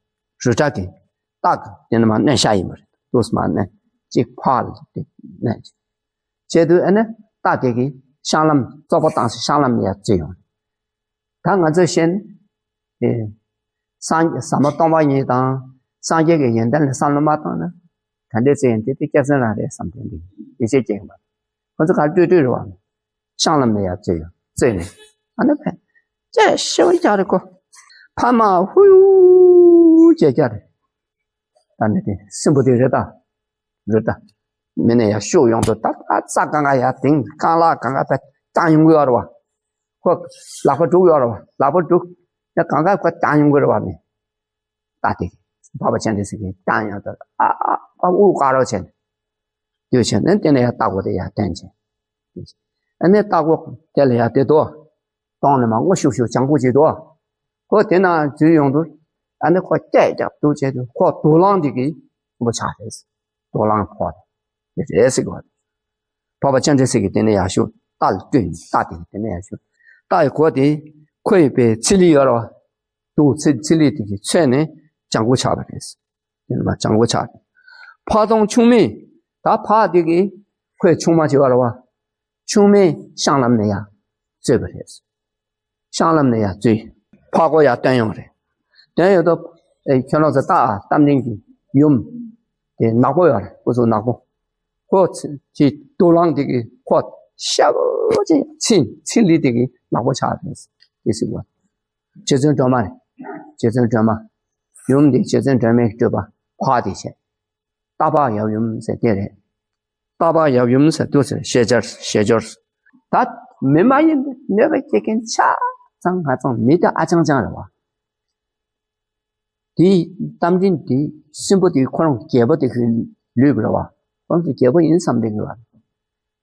རུ་ཏྲ་གིས་རྟ་གིས་དེ་ནི་མ་མནན་བཞག་ཡིན་པ་རེད། ཏོག་ཙམ་མ་མནན། གཅིག་ཕར་ལ་དེ་མནན། བྱས་དུས་ཨ་ནི་རྟ་དེ་གིས་བཤང་ལམ་བཙོག་པ་བཏང་ཟེར་བཤང་ལམ་ནས་ཡར་འཛུལ་ཡོང་། ད་ང་ཚོས་བཤད་ན། ཨེ། སངས་ཟ་མ་སྟོང་པ་ཉིད་དང་སངས་རྒྱས་ཀྱི་ཡོན་ཏན་ལ་བསམ་བློ་མ་བཏང་ན། ད་འདྲའི་ཚེ་ཡིན་དེ་དེ་སྐྱག་རྫུན་རང་རེད་བསམ་དོན་འདི་ཡིད་ཆེས་སྐྱེ་ཡོང་བ། ཁོ་ཚོ་ག་རེ་ལྟོས་ལྟོས་རེད་བ། བཤང་ལམ་ནས་ཡར་འཛུལ་ཡོང་། འཛུལ་ནས་ཨ་ནི་ཕན། སྐད་ཤེ་བ་རྒྱག་རེད་ཁོ། ཕ་མ་ཧུ་ཡུ་ཅེས་རྒྱག་རེད། ད་ནི་དེ་སྲིན་པོ་དེ་རེད་ད། རེད་ད། མི་ནས་ཡར་ཤུགས་ཡོང་དུས་ད་ད་རྩྭ་གང་ག་ཡར་དེང་རྐང་ལག་གང་ག་ད་བཏང་ཡོང་གི་ཡོད་རེད་བ། ཁོ་ལག་པ་དཀྲུགས་ཡོད་རེད་བ། ལག་པ་དཀྲུགས་ཡ་གང་ག་ཁོ་བཏང་ཡོང་གི་རེད་བ་མི། ད་དེ་འཕགས་པ་སྤྱན་རས་གཟིགས་ཀྱིས་བཏང་ཡོང་དུས་ཨ་ཨ་ཨ་དབུགས་དཀར་རོ་བྱས་ནས། དུས་ཆེན་ནས་དེ་ནས་ཡར་ལྟག་སྒོ་དེ་ཡར་བསྟན་བྱས། ཨ་ནི་ལྟག་སྒོ་དེ་ལ་ཡར་དེ་དོ། གདོང་ནས་མར་སྔོ་ཤུག་ཤུག་ལྗང་ཁུ་ཅིག་འདུག་ཁོ་དེ་ནང་འཛུལ་ཡོང་དུས་ཨ་ནི་ཁོ་སྐད་རྒྱག་འདུག་བྱས་དུས་ཁོ་དུག་རླངས་དེ་གིས་ཆེན་པོ་ཆགས་རེད། དུག་རླངས་ཕོག་དེ་རེད་ཟེར་གི་བ། འཕགས་པ་སྤྱན་རས་གཟིགས་ཀྱིས་དེ་ནས་ཡར་ཞུ་རྟ་ལ་སྤྲུལ་ནས་རྟ་དེ་དེ་ནས་ཡར་ཞུ། རྟ་ཡི་མགོ་དེ་ཁོ་ཡི་པའི་ཚི་ལི་ཡོད་རེད་བ། དུག་ཚི་ཚི་ལི་དེ་གིས་ཚོས་ནས་ལྗང་ཁུ་ཆགས་པ་རེད། དེ་ནས་མར་ལྗང་ཁུ་ཆགས་རེད། ཕག་དོང་ཆུང་མས་ད་ཕག་དེ་གིས་ཁོའི་ཆུང་མ་ཅིག་ཡོད་རེད་བ། ཆུང་མས་བཤང་ལམ་ནས་ཡར་འཛུལ་བ་རེད། བཤང་ལམ་ནས་ཡར་འཛུལ། ཕག་མགོ་ཡར་བཏོན་ཡོང་རེད། བཏོན་ཡོང་དུས་ཨེ་ཁྱོད་རང་ཚོ་ལྟ་ཨ་རྟ་མགྲིན་གྱི་ཡུམ། དེ་ནག་པོ་ཡོད་རེད། སྐུ་གཟུགས་ནག་པོ། ཁོ་ཚོ་གི་དུག་རླངས་དེ་གིས་ཁོ་ཤ་བོ་ཅིག་ཚི་ཚི་ལི་དེ་གིས་ནག་པོ་ཆགས་རེད། དེ་ཟེར་བ། རྗེ་བཙུན་སྒྲོལ་མ་རེད། རྗེ་བཙུན་སྒྲོལ་མ། ཡུམ་འདི་རྗེ་བཙུན་སྒྲོལ་མའི་སྤྲུལ་པ་ཕག་དེ་བྱས། རྟ་ཕག་ཡབ་ཡུམ་ཟེར་དེ་རེད། རྟ་ཕག་ཡབ་ཡུམ་ཟེར་དུས་ཟེར་ཤེས་སྦྱོར་ཤེས་སྦྱོར། ད་མི་མ་ཡིན་པའི་གནོད་པ་སྐྱེལ་མཁན་ཆ་ཚང་ང་ཚང་མི་དེ་ཨ་ཅང་ཅང་རེད་བ། དེའི་རྟ་མགྲིན་དེ་སྲིན་པོ་དེ་ཁོ་རང་རྒྱལ་པོ་དེ་ཁོའི་ལུས་པ་རེད་བ། ཁོ་རང་ཚོ་རྒྱལ་པོ་ཡིན་བསམ་བསྡད་ཀྱི་བ།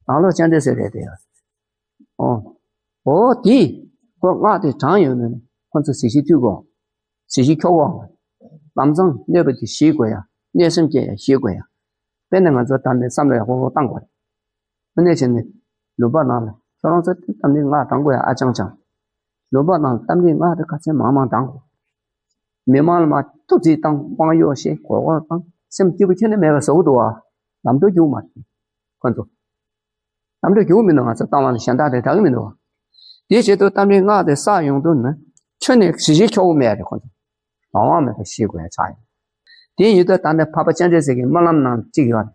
ནང་ལོགས་སྤྱན་རས་གཟིགས་རེད་དེ་ཡ། ཨོ། ཨོ་དེ། ཁོ་སྔགས་དེ་བགྲངས་ཡོད་ནས་ཁོ་ཚོ་གཟི་བརྗིད་མཐུད་དགོས། གཟི་བརྗིད་འཁྱོག་དགོས། ལམ་སང་གནོད་པ་དེ་ཞི་དགོས་ཡ། གནོད་སེམས་སྐྱེ་ཡ་ཞི་དགོས་ཡ། དཔེར་ན་ང་ཚོ་ད་ནས་བསམ་བློ་ཡག་པོ་བཏང་དགོས་རེད། དངོས་གནས་བྱས་ནས་ལུང་པ་ནང་ལ་ཁྱོད་རང་ཚོ་རྟ་མགྲིན་སྔགས་བགྲང་དགོས་ཡ་ཨ་ཅང་ཅང་། ལུང་པ་ནང་ལ་རྟ་མགྲིན་སྔགས་དེ་ག་ཚད་མང་མང་བགྲང་དགོས། མི་མང་ལ་མར་ཐུབ་ཚིག་བཏང་དབང་གཡོ་ཞེས་གོ་གོ་བཏང་སེམས་སྐྱིད་པོ་ཁྱོན་ནས་མེད་པ་བཟོ་གི་འདུག་ཨ། ལམ་འགྲོ་རྒྱུག་མ་རེད། ཁོ་ཚོ། ལམ་འགྲོ་རྒྱུག་མི་འདུག་ང་ཚོ་ལྟ་བ་ལ་གཞན་དག་རེ་དྲག་གི་མི་འདུག་དེའི་ཆེད་དུ་རྟ་མགྲིན་སྔགས་དེ་བསགས་ཡོང་དུས་ན་ཁྱོན་ནས་གཟི་བརྗིད་འཁྱོག་པོ་མེད་རེད་ཁོ་ཚོ། ལང་བ་མེད་པ་ཞི་དགོས་ཡ་ཆགས་ཡོད། དེ་ཡིན་དུས་ད་ནི་འཕགས་པ་སྤྱན་རས་གཟིགས་ཀྱི་སྨོན་ལམ་ནང་གཅིག་ཡོད་རེད།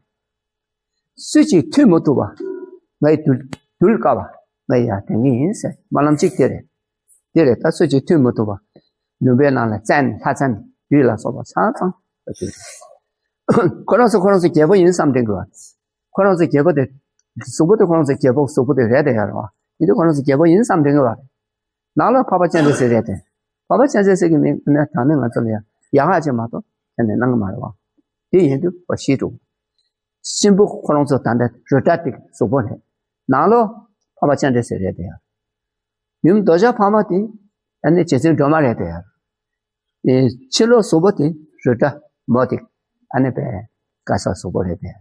སུ་གཅིག་མཐུད་མི་ཐུབ་པ། ངའི་དུས་དུས་བཀག་པ། ང་ཡར་དེང་གི་ཡིན་ཟེར་སྨོན་ལམ་གཅིག་དེ་རེད། དེ་རེད། ད་སུ་གཅིག་མཐུད་མི་ཐུབ་པ། ལུང་པའི་ནང་ལ་བཙན་ལྷ་བཙན་བདུད་ལ་སོགས་པ་ཆ་ཚང་ཁོ་རང་ཚོ་ཁོ་རང་ཚོ་རྒྱལ་པོ་ཡིན་བསམ་དྲན་དགོས་པ། ཁོ་རང་ཚོ་རྒྱལ་པོ་དེ་གཟུགས་པོ་དེ་ཁོ་རང་ཚོ་རྒྱལ་པོ་གཟུགས་པོ་དེ་རེད་དེ་ཡོད་རེད་བ། ཡིན་དུས་ཁོ་རང་ཚོ་རྒྱལ་པོ་ཡིན་བསམ་དྲན་དགོས་པ་རེད། ནང་ལ་འཕགས་པ་སྤྱན་རས་གཟིགས་རེད་དེ། འཕགས་པ་སྤྱན་རས་གཟིགས་ཀྱི་མིང་ནི་ད་ནི་ང་ཚོ་ལ་ཡ་ཡག་ཅིག་མ་གཏོགས་ཁྱོན་ནས་གནང་གི་མ་རེད་བ། དེ་ཡིན་དུས་ཁོ་ཤི་འགྲོ། གཤིན་པོ་ཁོ་རང་ཚོ་ད་ལྟ་རུ་དྲ་དེ་གཟུགས་པོ་རེད། ནང་ལོགས་འཕགས་པ་སྤྱན་རས་གཟིགས་རེད་དེ། ཡུམ་རྡོ་རྗེ་ཕག་མོ་དེ་ཨ་ནི་རྗེ་བཙུན་སྒྲོལ་མ་རེད་དེ། ཕྱི་ལོགས་གཟུགས་པོ་དེ་རུ་དྲ་མོ་དེ་ཨ་ནི་པའི་ག་ས་གཟུགས་པོ་རེད་དེ།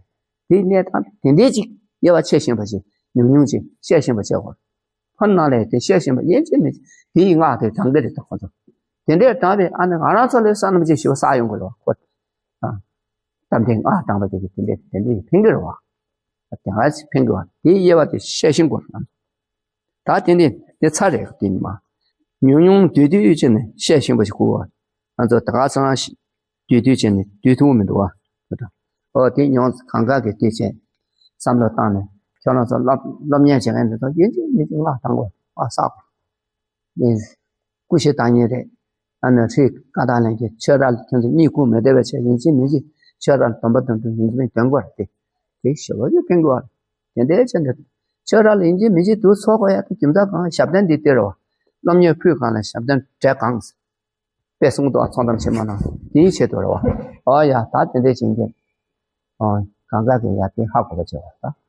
དེ་གནས་སྟངས་དེ་འདྲའི་ཅིག་དབྱེ་བ་ཕྱེ་ཤེས་པ་ཅིག་ཉུང་ཉུང་ཅིག་བཤད་ཤེས་པ་བྱེད་དགོས། ཕར་ནང་ལས་དེ་བཤད་ཤེས་པ་ཡིན་གཅིག་མིན་གཅིག་དེ་ཡི་སྔགས་དེ་བགྲང་གི་རེད་ད་ཁོ་ཚོ། དེ་འདྲའི་བགྲངས་པས་ཨ་ནི་ང་རང་ཚོ་ལས་བསོད་ནམས་ཅིག་ཞེ་པོ་བསགས་ཡོང་གི་རེད་བ་ཁོ། ཨ། གཏམ་དེ་སྔགས་བགྲངས་པ་དེ་གི་དེ་འདྲའི་དེ་འདྲའི་ཕན་གི་རེད་བ། དེ་སྔ་ཕན་གི་བ་དེའི་དབྱེ་བ་དེ་བཤད་ཤེས་དགོས་རེད། ད་དེ་ནི་དེ་ཚར་རེད་དེ་ནི་མ། ཉུང་ཉུང་བསྡུས་བསྡུས་བྱས་ནས་བཤད་ཤེས་པ་ཞིག་དགོས་བ། ང་ཚོ་ད་ག་ཚང་བསྡུས་བསྡུས་བྱས་ནས་བསྡུས་ཐུབ་མི་འདུག་བ། ཨོ་དེ་ཉུང་གང་ག་གི་བསྡུས་བྱས་བསམ་བློ་བཏང་ནས་ཁྱོད་རང་ཚོ་སློབ་སློབ་གཉེར་བྱེད་མཁན་དེ་ཚོ་ཡིན་གཅིག་མིན་གཅིག་སྔགས་བགྲང་དགོས་བ་བསགས་དགོས། ཀུ་ཤའི་བདག་ཉིད་རེད། ཨ་ནི་ཧྲི་ཀ་ཏ་ལན་གྱི་ཆོས་ར་ལ་ཁྱོད་ཚོ་གཉིད་ཁུག་མི་བདེ་བའི་ཆེད་ཡིན་གཅིག་མིན་གཅིག་ཆོས་ར་ལ་སྡོམ་པ་སྡོམ་དུ་ཡིན་གཅིག་མིན་འདོན་དགོས་རེད་དེ། དེ་ཞེ་པོ་ཅིག་ཕན་གྱི་བ་རེད། དེ་འདྲའི་ཆེད་དུ་ཆོས་ར་ལ་ཡིན་གཅིག་མིན་གཅིག་འདུག་ཚོགས་དགོས་ཡ་དེ་རྒྱུ་མཚན་གང་ཞབས་བརྟན་འདི་སྟེར་བ། སློབ་གཉེར་ཕུལ་གང་ལ་ཞབས་བརྟན་འབྲས་གང་། དཔེ་གསུང་དུ་ཚོགས་གཏམ་ཆེན་མོ་ནང་དེའི་ཆེད་དུ་རེད་བ། ཨོ་ཡ་ད་དེ་འདྲའི་བྱེད་མཁན། ཨོ་གང་ག་གི་ཡ་དེ་ཧ་གོ་བ་བྱེད་བ་ད།